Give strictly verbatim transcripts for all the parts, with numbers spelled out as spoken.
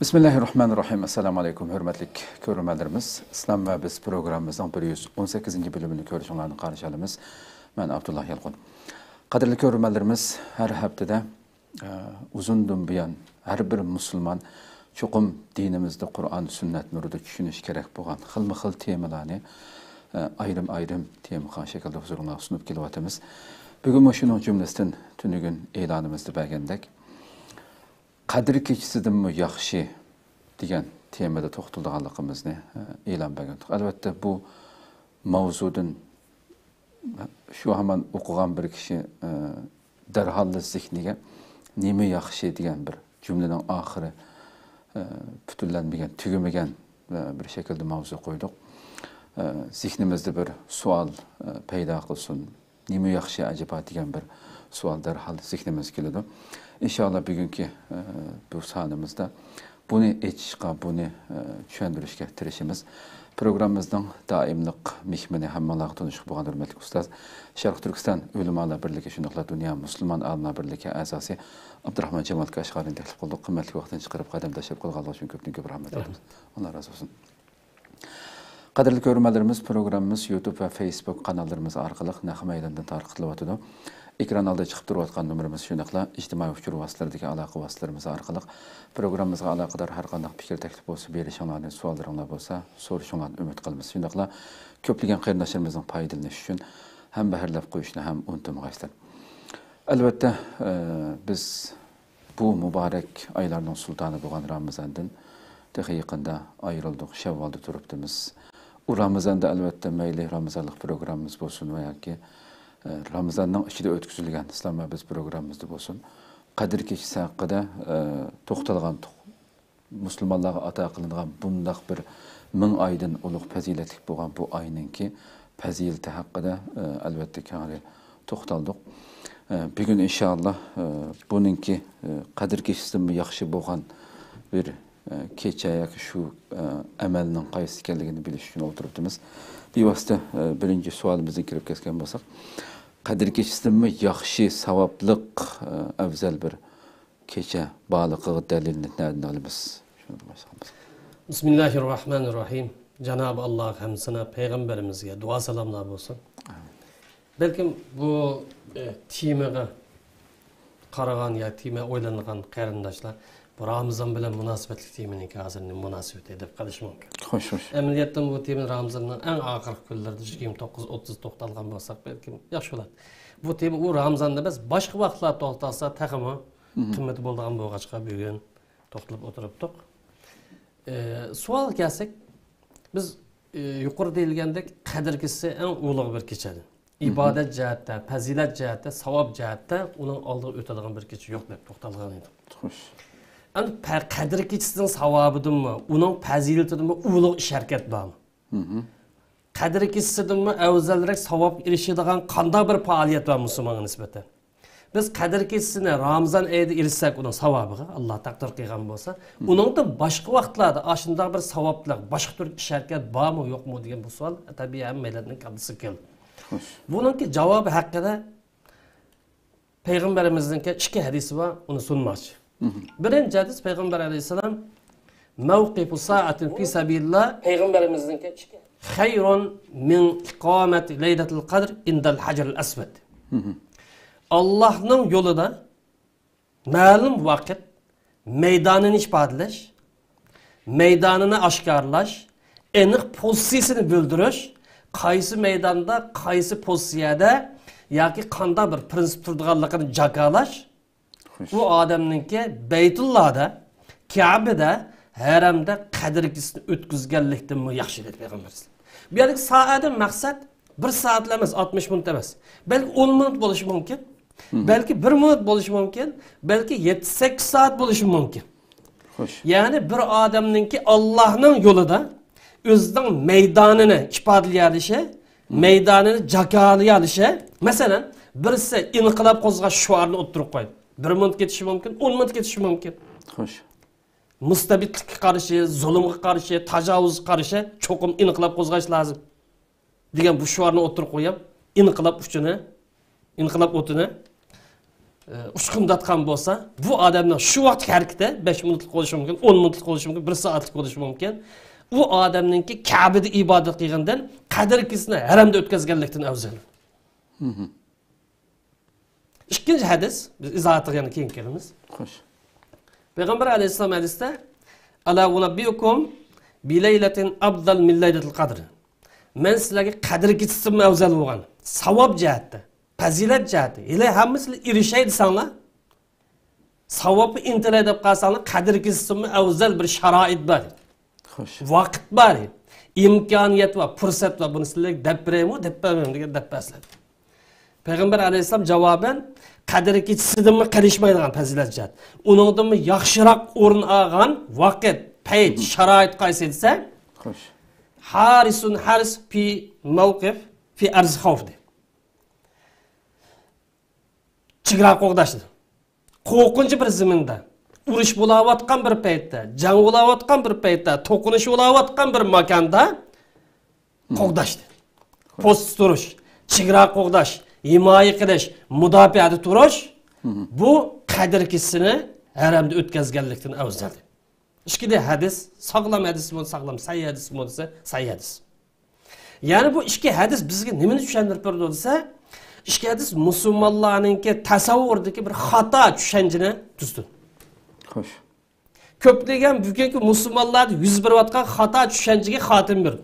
بىسمىللاھىررەھمانىررەھىم. ئەسسالامۇ ئەلەيكۇم، ھۆرمەتلىك كۆرۈرمەنلىرىمىز. ئىسلام ۋە بىز پروگراممىمىزنىڭ بىر يۈز ئون سەككىزىنچى بۆلۈمىنى كۆرۈشۈڭلارنى قارشى ئالىمىز. مەن ئابدۇللا يالقۇن. قەدىرلىك كۆرۈرمەنلىرىمىز، ھەر ھەپتىدە، ئە، ئۇزۇندىن بۇيان ھەر بىر مۇسۇلمان چوقۇم دىنىمىزدا قۇرئان، سۈننەت نۇرىدا چۈشىنىشى كېرەك بولغان خىلمۇ خىل تېمىلارنى، ئە، ئايرىم-ئايرىم تېما شەكلىدە ھۇزۇرۇڭلارغا سۇنۇپ كېلىۋاتىمىز. بۈگۈنمۇ شۇنىڭ جۈملىسىدىن تۈنۈگۈن ئېلانىمىزدا بەرگەندەك، قەدىر كېچىسىدىنمۇ ياخشى دېگەن تېمىدا توختىلىدىغانلىقىمىزنى، ئە، ئېلان بەرگەنتۇق. ئەلۋەتتە، بۇ ماۋزۇدىن شۇ ھامان ئوقۇغان بىر كىشى، ئە، دەرھاللا زېھنىگە نېمە ياخشى دېگەن بىر جۈملىنىڭ ئاخىرى، ئە، پۈتۈنلەنمىگەن، تۈگىمىگەن، ئە، بىر شەكىلدە ماۋزۇ قويدۇق. ئە، زېھنىمىزدە بىر سوئال، ئە، پەيدا قىلسۇن. نېمە ياخشى ئەجەبا دېگەن بىر سوئال دەرھال زېھنىمىزگە كېلىدۇ. ئىنشائاللا بۈگۈنكى، ئە، بۇ سانىمىزدا بۇنى ئېچىشقا، بۇنى، ئە، چۈشەندۈرۈشكە تىرىشىمىز. پروگراممىمىزنىڭ دائىملىق مېھمىنى، ھەممىڭلارغا تونۇشلۇق بولغان ھۆرمەتلىك ئۇستاز، شەرقىي تۈركىستان ئۆلىمالار بىرلىكى، شۇنداقلا دۇنيا مۇسۇلمان ئالىملار بىرلىكى ئەزاسى ئابدۇراخمان جامال كاشغەرىنى تەكلىپ قىلدۇق. قىممەتلىك ۋاقتىنى چىقىرىپ قەدەم تەشرىپ قىلغانلىقى ئۈچۈن كۆپتىن كۆپ رەھمەت ئېيتىمىز. ئاللا رازى بولسۇن. قەدىرلىك كۆرۈرمەنلىرىمىز، پروگراممىمىز يۇتۇب ۋە فېيسبۇك قاناللىرىمىز ئارقىلىق نەق مەيداندىن تارقىتىلىۋاتىدۇ. ئېكران ئالدىدا چىقىپ تۇرۇۋاتقان نومۇرىمىز، شۇنداقلا ئىجتىمائىي ئۇچۇر ۋاسىتىلىرىدىكى ئالاقە ۋاسىتىلىرىمىز ئارقىلىق پروگراممىمىزغا ئالاقىدار ھەر قانداق پىكىر، تەكلىپ بولسا بېرىشىڭلارنى، سوئاللىرىڭلار بولسا سورىشىڭلارنى ئۈمىد قىلىمىز. شۇنداقلا كۆپلىگەن قېرىنداشلىرىمىزنىڭ پايدىلىنىشى ئۈچۈن ھەمبەھىرلەپ قويۇشنى ھەم ئۇنتۇمىغايسىلەر. ئەلۋەتتە، ئە، بىز بۇ مۇبارەك ئايلارنىڭ سۇلتانى بولغان رامىزاندىن تېخى يېقىندا ئايرىلدۇق، شەۋۋالدا تۇرۇپتىمىز. ئۇ رامىزاندا ئەلۋەتتە مەيلى رامىزانلىق پروگراممىمىز بولسۇن ۋە ياكى، ئە، رامىزاننىڭ ئىچىدە ئۆتكۈزۈلگەن ئىسلام ۋە بىز پروگراممىمىزدا بولسۇن، قەدىر كېچىسى ھەققىدە، ئە، توختالغانتۇق. مۇسۇلمانلارغا ئاتا قىلىنغان بۇنداق بىر مىڭ ئايدىن ئۇلۇغ پەزىلەتلىك بولغان بۇ ئاينىڭكى پەزىلىتى ھەققىدە، ئە، ئەلۋەتتە كەڭرى توختالدۇق. ئە، بۈگۈن ئىنشائاللا، ئە، بۇنىڭكى، ئە، قەدىر كېچىسىدىنمۇ ياخشى بولغان بىر، ئە، كېچە ياكى شۇ، ئە، ئەمەلنىڭ قايسى ئىكەنلىكىنى بىلىش ئۈچۈن ئولتۇرۇپتىمىز. بىۋاسىتە، ئە، بىرىنچى سوئالىمىزدىن كىرىپ كەتكەن بولساق، قەدىر كېچىسىدىنمۇ ياخشى، ساۋابلىق، ئە، ئەۋزەل بىر كېچە بارلىقىغا دەلىلنى نەدىن ئالىمىز؟ شۇنى باشلىغان بولساق. بىسمىللاھىررەھمانىررەھىم. جانابى ئاللاغا ھەمدۇ سانا، پەيغەمبىرىمىزگە دۇئا سالاملار بولسۇن. ئامىن. بەلكىم بۇ، ئە، تېمىغا قارىغان يا تېما ئويلانغان قېرىنداشلار بۇ رامىزان بىلەن مۇناسىۋەتلىك تېمىنىڭكى ھازىر نېمە مۇناسىۋىتى دەپ قېلىشى مۇمكىن. خوش، خوش. ئەمەلىيەتتە بۇ تېما رامىزاننىڭ ئەڭ ئاخىرقى كۈنلىرىدە يىگىرمە توققۇز، ئوتتۇز توختالغان بولساق بەلكىم ياخشى بولاتتى. بۇ تېما ئۇ رامىزاندا ئەمەس، باشقا ۋاقىتلاردا توختالسا تېخىمۇ مم. قىممىتى بولىدىغان بولغاچقا بۈگۈن توختىلىپ ئولتۇرۇپتۇق. ئى، سوئالغا كەلسەك، بىز، ئى، يۇقىرىدا دېيىلگەندەك قەدىر كېچىسى ئەڭ ئۇلۇغ بىر كېچە. مم. ئىبادەت جەھەتتە، پەزىلەت جەھەتتە، ساۋاب جەھەتتە ئۇنىڭ ئالدىغا ئۆتىدىغان بىر كېچە يوق دەپ توختالغان ئىدۇق. خوش. ئەمدى پە-، قەدىر كېچىسىنىڭ ساۋابىدىنمۇ، ئۇنىڭ پەزىلىتىدىنمۇ ئۇلۇغ ئىش ھەرىكەت بارمۇ؟ مم. قەدىر كېچىسىدىنمۇ ئەۋزەلرەك ساۋابقا ئېرىشىدىغان قانداق بىر پائالىيەت بار مۇسۇلمانغا نىسبەتەن؟ بىز قەدىر كېچىسىنى رامىزان ئېيىدا ئېرىشسەك، ئۇنىڭ ساۋابىغا، ئاللا تەقدىر قىلغان بولسا، مم. ئۇنىڭدىن باشقا ۋاقىتلاردا ئاشۇنداق بىر ساۋابلىق، باشقا تۈرلۈك ئىش ھەرىكەت بارمۇ، يوقمۇ دېگەن بۇ سوئال، تەبىئىي، ھەممەيلەننىڭ كاللىسىغا كېلىدۇ. خوش. بۇنىڭكى جاۋابى ھەققىدە پەيغەمبىرىمىزنىڭكى ئىككى ھەدىسى بار، ئۇنى سۇنماقچى. مم. بىرىنچى ھەدىس، پەيغەمبەر ئەلەيھىسسالام، مەۋقىپۇ سائەتىن فى سەبىلىللا، پەيغەمبىرىمىزنىڭكى خەيرۇن مىن ئىقامەتى لەيلەتىل قەدر ئىندەل ھەجەرىل ئەسۋەد. مم. ئاللاھنىڭ يولىدا مەلۇم ۋاقىت مەيدانىنى ئىپادىلەش، مەيدانىنى ئاشكارىلاش، ئېنىق پوزىتسىيىسىنى بىلدۈرۈش، قايسى مەيداندا، قايسى پوزىتسىيەدە ياكى قانداق بىر پىرىنسىپ تۇرىدىغانلىقىنى جاكارلاش، خوش. بۇ ئادەمنىڭكى بەيتۇللادا، كەبىدە، ھەرەمدە قەدىر كېچىسىنى ئۆتكۈزگەنلىكتىنمۇ ياخشى، دېدى پەيغەمبىرىمىز. بۇ يەردىكى سائەدىن مەقسەت بىر سائەتلا ئەمەس، ئاتمىش مىنۇت ئەمەس. بەلكى ئون مىنۇت بولۇشى مۇمكىن. مم. بەلكى بىر مىنۇت بولۇشى مۇمكىن. بەلكى يەتتە، سەككىز سائەت بولۇشى مۇمكىن. خوش. يەنى بىر ئادەمنىڭكى ئاللاھنىڭ يولىدا ئۆزىنىڭ مەيدانىنى ئىپادىلىيەلىشى، مم. مەيدانىنى جاكارلىيالىشى. مەسىلەن، بىرسى ئىنقىلاب قوزغاش شوئارىنى ئوتتۇرىغا قويدى. بىر مىنۇت كېتىشى مۇمكىن، ئون مىنۇت كېتىشى مۇمكىن. خوش. مۇستەبىتلىككە قارشى، زۇلۇمغا قارشى، تاجاۋۇزغا قارشى چوقۇم ئىنقىلاب قوزغاش لازىم دېگەن بۇ شوئارنى ئوتتۇرىغا قويۇپ، ئىنقىلاب ئۇچىنى، ئىنقىلاب ئوتىنى ئۇچقۇنداتقان بولسا، بۇ ئادەمنىڭ شۇ ۋاقىتتىكى ھەرىكىتى بەش مىنۇتلۇق بولۇشى مۇمكىن، ئون مىنۇتلۇق بولۇشى مۇمكىن، بىر سائەتلىك بولۇشى مۇمكىن. ئۇ ئادەمنىڭكى كەبىدە ئىبادەت قىلغىنىدىن قەدىر كېچىسىنى ھەرەمدە ئۆتكۈزگەنلىكتىن ئەۋزەل. ئىككىنچى ھەدىس، بىز ئىزاھاتىغا يەنە كېيىن كېلىمىز. خوش. پەيغەمبەر ئەلەيھىسسالام ھەدىستە، «ئەلا ئۇنەببىئۇكۇم بىلەيلەتىن ئەفزەل مىن لەيلەتىل قەدر.» مەن سىلەرگە قەدىر كېچىسىدىنمۇ ئەۋزەل بولغان، ساۋاب جەھەتتە، پەزىلەت جەھەتتە، ھېلى ھەممىسىلا ئېرىشەي دېسەڭلار، ساۋابقا ئىنتىلەي دەپ قالساڭلار، قەدىر كېچىسىدىنمۇ ئەۋزەل بىر شارائىت بار. خوش. ۋاقىت بار، ئىمكانىيەت بار، پۇرسەت بار، بۇنى سىلەرگە دەپ بېرەيمۇ، دەپ بەرمەيمۇ دېگەن دەپ بەرسىلەر. پەيغەمبەر ئەلەيھىسسالام جاۋابەن، قەدىر كېچىسىدىنمۇ قېلىشمايدىغان پەزىلەت جەھەت. ئۇنىڭدىنمۇ ياخشىراق ئورۇن ئالغان ۋاقىت، پەيت، شارائىت قايسى دېسە، خوش. ھارىسۇن ھارىس فى مەۋقىف فى ئەرز خەۋف دېدى. چېگرا قوغداشتى. قورقۇنچ بىر زېمىندا، ئۇرۇش بولاۋاتقان بىر پەيتتە، جەڭ بولاۋاتقان بىر پەيتتە، توقۇنۇش بولاۋاتقان بىر ماكاندا قوغداشتى. پوست تۇرۇش، چېگرا قوغداش، ھىمايە قىلىش، مۇداپىئەدە تۇرۇش، بۇ قەدىر كېچىسىنى ھەرەمدە ئۆتكۈزگەنلىكتىن ئەۋزەل. ئىككىدە ھەدىس، ساغلام ھەدىس بولسا ساغلام، سەھىھ ھەدىس بولسا سەھىھ ھەدىس. يەنى بۇ ئىككى ھەدىس بىزگە نېمىنى چۈشەندۈرۈپ بېرىدۇ دېسە، ئىككى ھەدىس مۇسۇلمانلارنىڭكى تەسەۋۋۇرىدىكى بىر خاتا چۈشەنچىنى تۈزىدۇ. خوش. كۆپلىگەن بۈگۈنكى مۇسۇلمانلاردا يۈز بېرىۋاتقان خاتا چۈشەنچىگە خاتىمە بېرىدۇ.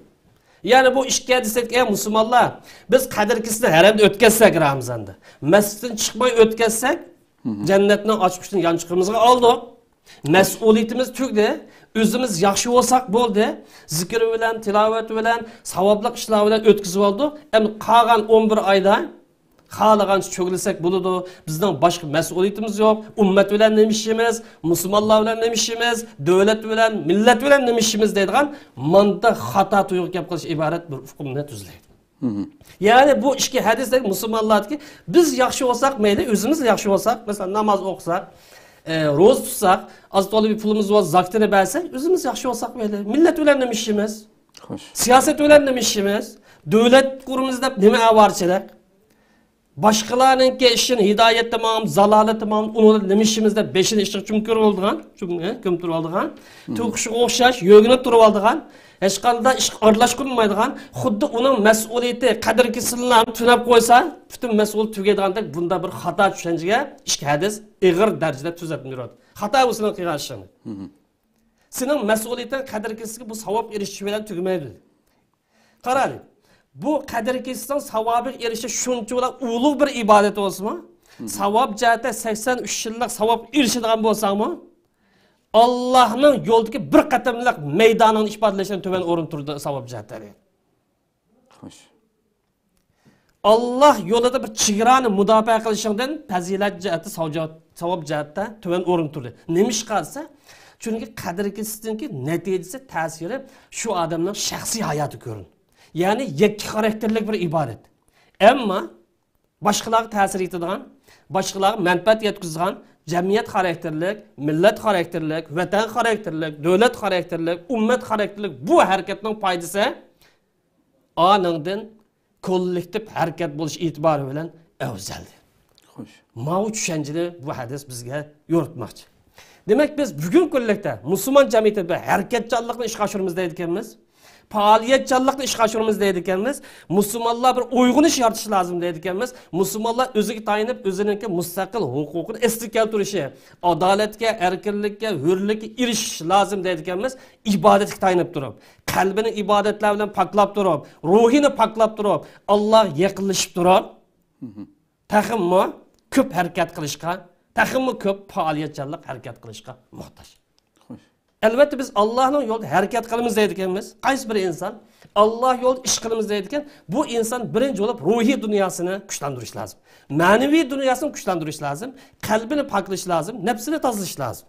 يەنى بۇ ئىككى ھەدىستەك، ئەي مۇسۇلمانلار، بىز قەدىر كېچىسىنى ھەرەمدە ئۆتكۈزسەك رامىزاندا، مەسچىتتىن چىقماي ئۆتكۈزسەك، جەننەتنىڭ ئاچقۇچىنى يانچۇقىمىزغا ئالدۇق. مەسئۇلىيىتىمىز تۈگىدى. ئۆزىمىز ياخشى بولساق بولدى. زىكىر بىلەن، تىلاۋەت بىلەن، ساۋابلىق ئىشلار بىلەن ئۆتكۈزۈۋالدۇق. ئەمدى قالغان ئون بىر ئايدا خالىغانچە چۆگىلىسەك بولىدۇ. بىزنىڭ باشقا مەسئۇلىيىتىمىز يوق. ئۈممەت بىلەن نېمە ئىشىمىز، مۇسۇلمانلار بىلەن نېمە ئىشىمىز، دۆلەت بىلەن، مىللەت بىلەن نېمە ئىشىمىز دەيدىغان ماندا خاتا تۇيغۇ كەپ قىلىش ئىبارەت بىر ئۇقۇمنى تۈزلەيدۇ. يەنى بۇ ئىككى ھەدىستەك مۇسۇلمانلاردىكى، بىز ياخشى بولساق مەيلى، ئۆزىمىز ياخشى بولساق، مەسىلەن، ناماز ئوقۇساق، ئە، روزا تۇتساق، ئاز تولا بىر پۇلىمىز بولسا زاكىتىنى بەرسەك، ئۆزىمىز ياخشى بولساق مەيلى. مىللەت بىلەن نېمە ئىشىمىز؟ خوش. سىياسەت بىلەن نېمە ئىشىمىز؟ دۆلەت قۇرىمىز دەپ نېمە ئاۋارىچىلىك؟ باشقىلارنىڭكى ئىشىنى ھىدايەتتە ماڭام، زالالەتتە ماڭام، ئۇنىڭ بىلەن نېمە ئىشىمىز دەپ بېشىنى ئىشىغا چۈمكۈرۈۋالىدىغان، چۈم-، ئە، كۆمتۈرۈۋالىدىغان، تۆكۈشىگە ئوخشاش يۆگىنىپ تۇرۇۋالىدىغان، ھېچقانداق ئىشقا ئارىلاشقۇلمايدىغان، خۇددى ئۇنىڭ مەسئۇلىيىتى قەدىر كېسىلىنى تۈنەپ قويسا، پۈتۈن مەسئۇلىيەت تۈگەيدىغاندەك بۇنداق بىر خاتا چۈشەنچىگە ئىككى ھەدىس ئېغىر دەرىجىدە تۈزەتمە بېرىۋاتىدۇ. خاتا بۇ سېنىڭ قىلغان ئىشىڭ. سېنىڭ مەسئۇلىيىتىڭ قەدىر كېسىلىگە بۇ ساۋاب ئېرىشىش بىلەن تۈگىمەيدۇ. قاراڭ، بۇ قەدىر كېچىسىنىڭ ساۋابىغا ئېرىشىش شۇنچىۋالا ئۇلۇغ بىر ئىبادەت بولسىمۇ، ساۋاب جەھەتتە سەكسەن ئۈچ يىللىق ساۋابقا ئېرىشىدىغان بولساڭمۇ، ئاللاھنىڭ يولىدىكى بىر قېتىملىق مەيدانىڭنى ئىپادىلەشتىن تۆۋەن ئورۇن تۇرىدۇ ساۋاب جەھەتتە. خوش. ئاللاھ يولىدا بىر چېگرانى مۇداپىئە قىلىشىڭدىن پەزىلەت جەھەتتە، ساۋجا-، ساۋاب جەھەتتە تۆۋەن ئورۇن تۇردى. نېمىشقا دېسە، چۈنكى قەدىر كېچىسىنىڭكى نەتىجىسى، تەسىرى شۇ ئادەمنىڭ شەخسىي ھاياتىغا كۆرۈنىدۇ. يەنى يەككە خاراكتېرلىك بىر ئىبادەت. ئەمما باشقىلارغا تەسىر يېتىدىغان، باشقىلارغا مەنپەئەت يەتكۈزىدىغان، جەمئىيەت خاراكتېرلىك، مىللەت خاراكتېرلىك، ۋەتەن خاراكتېرلىك، دۆلەت خاراكتېرلىك، ئۈممەت خاراكتېرلىك بۇ ھەرىكەتنىڭ پايدىسى ئانىڭدىن كوللېكتىپ ھەرىكەت بولۇش ئېتىبارى بىلەن ئەۋزەلدى. خوش. ماۋۇ چۈشەنچىنى بۇ ھەدىس بىزگە يورۇتماقچى. دېمەك، بىز بۈگۈنكى كۈنلۈكتە مۇسۇلمان جەمئىيىتىدە بىر ھەرىكەتچانلىقنى ئىشقا ئاشۇرىمىز دەيدىكەنمىز. پائالىيەتچانلىقنى ئىشقا ئاشۇرىمىز دەيدىكەنمىز. مۇسۇلمانلار بىر ئويغىنىش يارىتىشى لازىم دەيدىكەنمىز. مۇسۇلمانلار ئۆزىگە تايىنىپ، ئۆزىنىڭكى مۇستەقىل ھوقۇقىنى ئەسلىگە كەلتۈرۈشى، ئادالەتكە، ئەركىنلىككە، ھۆرلۈككە ئېرىشىشى لازىم دەيدىكەنمىز. ئىبادەتكە تايىنىپ تۇرۇپ، قەلبىنى ئىبادەتلەر بىلەن پاكلاپ تۇرۇپ، روھىنى پاكلاپ تۇرۇپ، ئاللاھقا يېقىنلىشىپ تۇرۇپ، تېخىمۇ كۆپ ھەرىكەت قىلىشقا، تېخىمۇ كۆپ پائالىيەتچانلىق ھەرىكەت قىلىشقا موھتاج. خوش. ئەلۋەتتە، بىز ئاللاھنىڭ يولىدا ھەرىكەت قىلىمىز دەيدىكەنمىز. قايسى بىر ئىنسان ئاللاھ يولىدا ئىش قىلىمىز دەيدىكەن، بۇ ئىنسان بىرىنچى بولۇپ روھىي دۇنياسىنى كۈچلەندۈرۈش لازىم. مەنىۋى دۇنياسىنى كۈچلەندۈرۈش لازىم. قەلبىنى پاكلاش لازىم، نەپسىنى تازىلاش لازىم.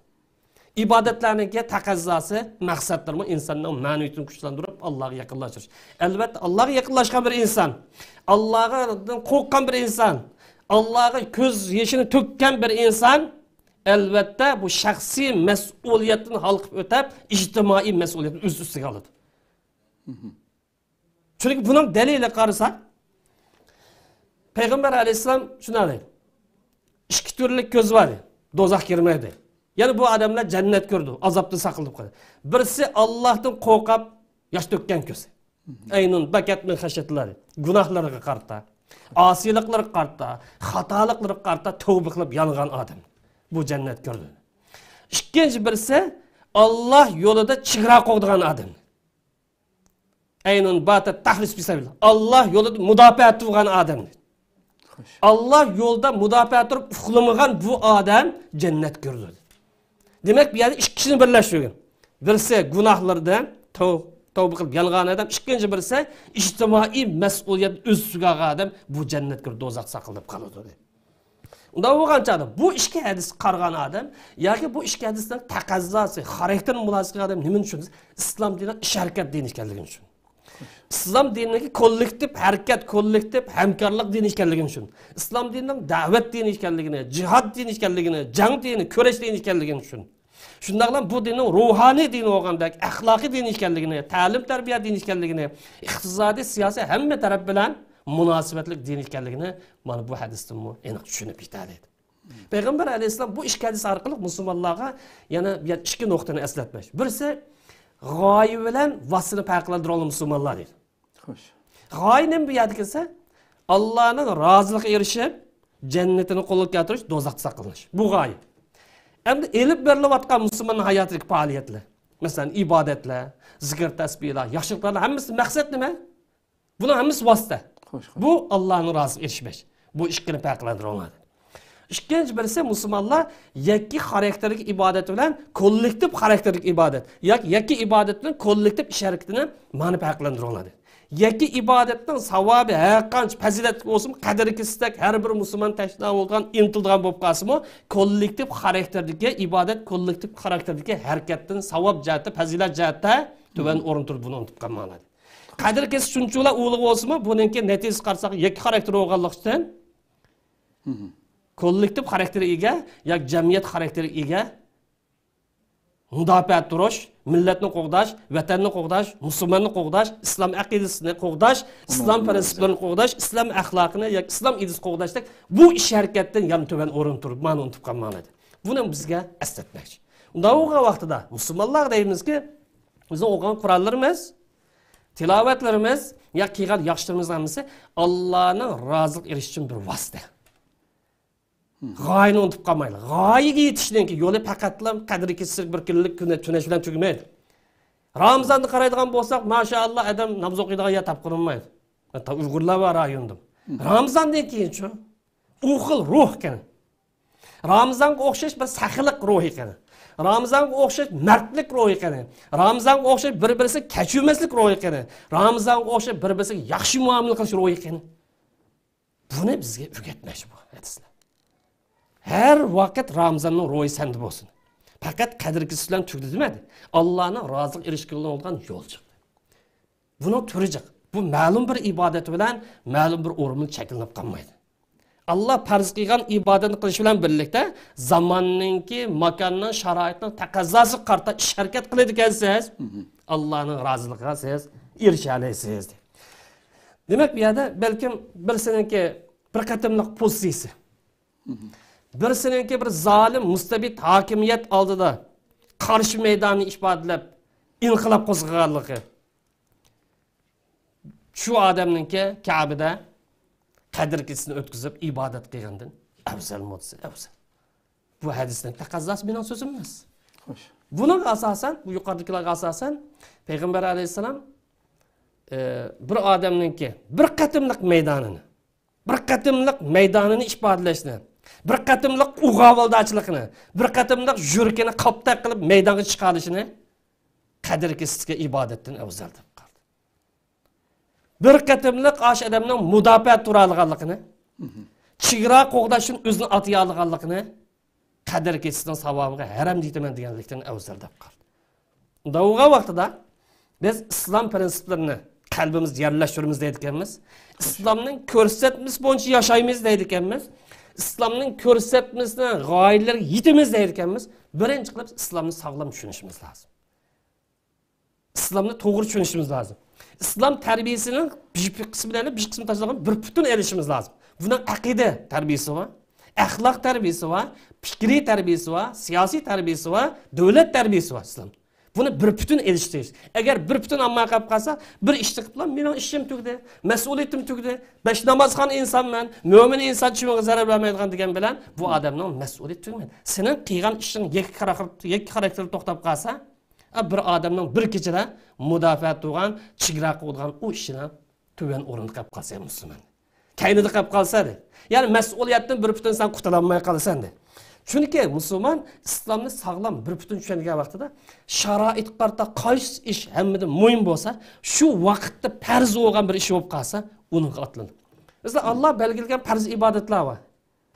ئىبادەتلەرنىڭكى تەقەززاسى، مەقسەتلىرىمۇ ئىنساننىڭ مەنىۋىيىتىنى كۈچلەندۈرۈپ، ئاللاھقا يېقىنلاشتۇرۇش. ئەلۋەتتە، ئاللاھقا يېقىنلاشقان بىر ئىنسان، ئاللاھقا قورققان بىر ئىنسان، ئاللاھقا كۆز يېشىنى تۆككەن بىر ئىنسان، ئەلۋەتتە، بۇ شەخسىي مەسئۇلىيەتتىن ھالقىپ ئۆتەپ، ئىجتىمائىي مەسئۇلىيەتنى ئۆز ئۈستىگە ئالىدۇ. چۈنكى بۇنىڭ دەلىلى قارىساق، پەيغەمبەر ئەلەيھىسسالام شۇنداق دەيدۇ. ئىككى تۈرلۈك كۆز بار، دوزاخ كىرمەيدۇ. يەنى بۇ ئادەملەر جەننەت كۆرىدۇ، ئازابتىن ساقلىنىپ قالىدۇ. بىرسى ئاللاھتىن قورقۇپ ياش تۆككەن كۆز. ئەينۇن بەكەت مىن خەشيەتلەر، گۇناھلىرىغا قارىتا، ئاسىيلىقلىرىغا قارىتا، خاتالىقلىرىغا قارىتا تەۋبە قىلىپ يانغان ئادەم. بۇ جەننەت كۆردى. ئىككىنچى بىرسى، ئاللاھ يولىدا چېگرا قوغدىغان ئادەم. ئەينۇن باتەت تەھرىس پىسابىل. ئاللاھ يولىدا مۇداپىئە تۇرغان ئادەم. ئاللاھ يولىدا مۇداپىئە تۇرۇپ ئۇخلىمىغان بۇ ئادەم جەننەت كۆردى. دېمەك، بۇ يەردە ئىككى كىشىنى بىرلەشتۈرگەن. بىرسى گۇناھلىرىدىن تەۋ-، تەۋبە قىلىپ يانغان ئادەم، ئىككىنچى بىرسى ئىجتىمائىي مەسئۇلىيەتنى ئۆز ئۈستىگە ئالغان ئادەم بۇ جەننەت كۆردى، دوزاخ ساقلىنىپ قالىدۇ دېدى. ئۇنداق بولغان چاغدا بۇ ئىككى ھەدىسكە قارىغان ئادەم ياكى بۇ ئىككى ھەدىسنىڭ تەقەززاسى، خاراكتېرىنى مۇلازىمەت قىلغان ئادەم نېمىنى چۈشىنىدۇ؟ ئىسلام دىنىنىڭ ئىش ھەرىكەت دىنى ئىكەنلىكىنى چۈشىنىدۇ. ئىسلام دىنىدىكى كوللېكتىپ ھەرىكەت، كوللېكتىپ ھەمكارلىق دىنى ئىكەنلىكىنى چۈشىنىدۇ. ئىسلام دىنىنىڭ دەۋەت دىنى ئىكەنلىكىنى، جىھاد دىنى ئىكەنلىكىنى، جەڭ دىنى، كۈرەش دىنى ئىكەنلىكىنى چۈشىنىدۇ. شۇنداقلا بۇ دىننىڭ روھانىي دىنى بولغاندەك، ئەخلاقىي دىنى ئىكەنلىكىنى، تەلىم-تەربىيە دىنى ئىكەنلىكىنى، ئىقتىسادىي، سىياسىي ھەممە تەرەپ بىلەن مۇناسىۋەتلىك دىن ئىكەنلىكىنى مانا بۇ ھەدىستىنمۇ ئېنىق چۈشىنىپ يېتەلەيدۇ. پەيغەمبەر ئەلەيھىسسالام بۇ ئىككى ھەدىس ئارقىلىق مۇسۇلمانلارغا يەنە بىر ئىككى نۇقتىنى ئەسلەتمەكچى. بىرسى، غايە بىلەن ۋاسىتىنى پەرقلەندۈرۈڭلار مۇسۇلمانلار دېدى. خوش. غايە نېمە بۇ يەردىكى دېسە، ئاللانىڭ رازىلىقىغا ئېرىشىپ، جەننىتىنى قولغا كەلتۈرۈش، دوزاختىن ساقلىنىش. بۇ غايە. ئەمدى ئېلىپ بېرىلىۋاتقان مۇسۇلمان ھاياتىدىكى پائالىيەتلەر، مەسىلەن، ئىبادەتلەر، زىكىر تەسبىھلار، ياخشىلىقلارنىڭ ھەممىسى مەقسەت نېمە؟ بۇنىڭ ھەممىسى ۋاسىتە. خوش، خوش. بۇ ئاللانىڭ رازىلىقىغا ئېرىشىش. بۇ ئىككىنى پەرقلەندۈرۈڭلار. ئىككىنچى بىرسى، مۇسۇلمانلار يەككە خاراكتېردىكى ئىبادەت بىلەن كوللېكتىپ خاراكتېردىكى ئىبادەت ياكى يەككە ئىبادەت بىلەن كوللېكتىپ ئىش ھەرىكىتىنى مانا پەرقلەندۈرۈڭلار دېدى. يەككە ئىبادەتنىڭ ساۋابى ھەر قانچە پەزىلەتلىك بولسىمۇ، قەدرى كېسىلسەك، ھەر بىر مۇسۇلمان تەشنا بولغان، ئىنتىلىدىغان بولۇپ قالسىمۇ، كوللېكتىپ خاراكتېردىكى ئىبادەت، كوللېكتىپ خاراكتېردىكى ھەرىكەتتىن ساۋاب جەھەتتە، پەزىلەت جەھەتتە تۆۋەن ئورۇن تۇرىدۇ، بۇنى ئۇنتۇپ قالماڭلار. قەدرى كېسىلسە شۇنچىۋالا ئۇلۇغ بولسىمۇ، بۇنىڭكى نەتىجىسىگە قارىساق، يەككە خاراكتېر بولغانلىقى ئۈچۈن، كوللېكتىپ خاراكتېرىگە ئىگە ياكى جەمئىيەت خاراكتېرىگە ئىگە، مۇداپىئە تۇرۇش، مىللەتنى قوغداش، ۋەتەننى قوغداش، مۇسۇلماننى قوغداش، ئىسلام ئەقىدىسىنى قوغداش، ئىسلام پىرىنسىپلىرىنى قوغداش، ئىسلام ئەخلاقىنى ياكى ئىسلام ئىدىسىنى قوغداشتەك بۇ ئىش ھەرىكەتتىن يەنە تۆۋەن ئورۇن تۇرۇپ، مانا ئۇنتۇپ قالماڭلار دېدى. بۇنى بىزگە ئەسلەتمەكچى. ئۇنداق بولغان ۋاقتىدا مۇسۇلمانلارغا دەيمىزكى، بىزنىڭ ئوقۇغان قۇرئانلىرىمىز، تىلاۋەتلىرىمىز، يا قىلغان ياخشىلىرىمىزنىڭ ھەممىسى ئاللانىڭ رازىلىقىغا ئېرىشىش ئۈچۈن بىر ۋاسىتە. غايىنى ئۇنتۇپ قالمايلى. غايىگە يېتىشنىڭكى يولى پەقەتلا قەدرى كېسىلسە بىر كۈنلۈك كۈنە تۈنەش بىلەن تۈگىمەيدۇ. رامىزاندا قارايدىغان بولساق، ماشائاللا، ئادەم ناماز ئوقۇيدىغان يەر تاپقىلى بولمايدۇ. ھەتتا ئۇيغۇرلار بار رايوندا. رامىزاندىن كېيىنچۇ؟ ئۇ خىل روھ قېنى؟ رامىزانغا ئوخشاش بىر سەخىيلىق روھى قېنى؟ رامىزانغا ئوخشاش مەردلىك روھى قېنى؟ رامىزانغا ئوخشاش بىر-بىرسىگە كەچۈرمەسلىك روھى قېنى؟ رامىزانغا ئوخشاش بىر-بىرسىگە ياخشى مۇئامىلە قىلىش روھى قېنى؟ بۇنى بىزگە ئۆگەتمەكچى بۇ ھەدىسلەر. ھەر ۋاقىت رامىزاننىڭ روھى سەندە بولسۇن. پەقەت قەدرى كېسىلسە بىلەن تۈگىدى دېمەيدۇ. ئاللانىڭ رازىلىقىغا ئېرىشكىلى بولىدىغان يول جىق. بۇنىڭ تۈرى جىق. بۇ مەلۇم بىر ئىبادەت بىلەن مەلۇم بىر ئورۇن بىلەن چەكلىنىپ قالمايدۇ. ئاللا پەرز قىلغان ئىبادەتنى قىلىش بىلەن بىرلىكتە زاماننىڭكى، ماكاننىڭ، شارائىتنىڭ تەقەززاسىغا قارىتا ئىش ھەرىكەت قىلىدىكەنسىز، ئاللانىڭ رازىلىقىغا سىز ئېرىشەلەيسىز. دېمەك، بۇ يەردە بەلكىم بىرسىنىڭكى بىر قېتىملىق پوزىتسىيىسى، بىرسىنىڭكى بىر زالىم، مۇستەبىت ھاكىمىيەت ئالدىدا قارشى مەيداننى ئىپادىلەپ، ئىنقىلاب قوزغىغانلىقى، شۇ ئادەمنىڭكى كەبىدە قەدىر كېچىسىنى ئۆتكۈزۈپ ئىبادەت قىلغاندىن ئەۋزەلمۇ دېسە ئەۋزەل. بۇ ھەدىسنىڭ تەقەززاسى مېنىڭ سۆزۈم ئەمەس. خوش. بۇنىڭغا ئاساسەن، بۇ يۇقىرىدىكىلەرگە ئاساسەن، پەيغەمبەر ئەلەيھىسسالام، ئى، بىر ئادەمنىڭكى بىر قېتىملىق مەيدانىنى، بىر قېتىملىق مەيدانىنى ئىپادىلەشنى، بىر قېتىملىق ئۇغاۋۇلداچىلىقىنى، بىر قېتىملىق يۈرىكىنى قاپتەك قىلىپ مەيدانغا چىقارىشىنى قەدىر كېچىسىگە ئىبادەتتىن ئەۋزەل دەپ قارىدى. بىر قېتىملىق ئاشۇ ئادەمنىڭ مۇداپىئە تۇرالىغانلىقىنى، چېگرا قوغداش ئۈچۈن ئۆزىنى ئاتىيالىغانلىقىنى، قەدىر كېچىسىنىڭ ساۋابىغا ھەرەمدە يېتىمەن دېگەنلىكتىن ئەۋزەل دەپ قارىدى. ئۇنداق بولغان ۋاقتىدا بىز ئىسلام پىرىنسىپلىرىنى قەلبىمىزدە يەرلەشتۈرىمىز دەيدىكەنمىز. ئىسلامنىڭ كۆرسەتمىسى بويىچە ياشايمىز دەيدىكەنمىز. ئىسلامنىڭ كۆرسەتمىسىنىڭ غايىلىرىگە يېتىمىز دەيدىكەنمىز. بىرىنچى قىلىپ ئىسلامنى ساغلام چۈشىنىشىمىز لازىم. ئىسلامنى توغرا چۈشىنىشىمىز لازىم. ئىسلام تەربىيىسىنىڭ بىر قىسمىنى ئېلىپ، بىر قىسمىنى تاشلىغان بىر پۈتۈن ئېلىشىمىز لازىم. بۇنىڭ ئەقىدە تەربىيىسى بار، ئەخلاق تەربىيىسى بار، پىكرىي تەربىيىسى بار، سىياسىي تەربىيىسى بار، دۆلەت تەربىيىسى بار ئىسلام. بۇنى بىر پۈتۈن ئېلىش تېگىشلىك. ئەگەر بىر پۈتۈن ئالماي قېلىپ قالسا، بىر ئىشنى قىلىپلا، مېنىڭ ئىشىم تۈگىدى، مەسئۇلىيىتىم تۈگىدى، بەش نامازخان ئىنسانمەن، مۆمىن ئىنسان چىۋىنغا زەرەر بەرمەيدىغان دېگەن بىلەن بۇ ئادەمنىڭ مەسئۇلىيىتى تۈگىمەيدۇ. سېنىڭ قىلغان ئىشىڭ يەككە خاراكتېر، يەككە خاراكتېردا توختاپ قالسا، ئا، بىر ئادەمنىڭ بىر كېچىدە مۇداپىئە تۇرغان، چېگرا قوغدىغان ئۇ ئىشىنى تۆۋەن ئورۇندا قېلىپ قالسا مۇسۇلمان. كەينىدە قېلىپ قالسا دەيدۇ. يەنى مەسئۇلىيەتتىن بىر پۈتۈن سەن قۇتۇلالماي قالىسەن دەيدۇ. چۈنكى مۇسۇلمان ئىسلامنى ساغلام بىر پۈتۈن چۈشەنگەن ۋاقتىدا شارائىتقا قارىتا قايسى ئىش ھەممىدىن مۇھىم بولسا، شۇ ۋاقىتتا پەرز بولغان بىر ئىش بولۇپ قالسا، ئۇنىڭغا ئاتلىنىدۇ. مەسىلەن، ئاللا بەلگىلىگەن پەرز ئىبادەتلەر بار.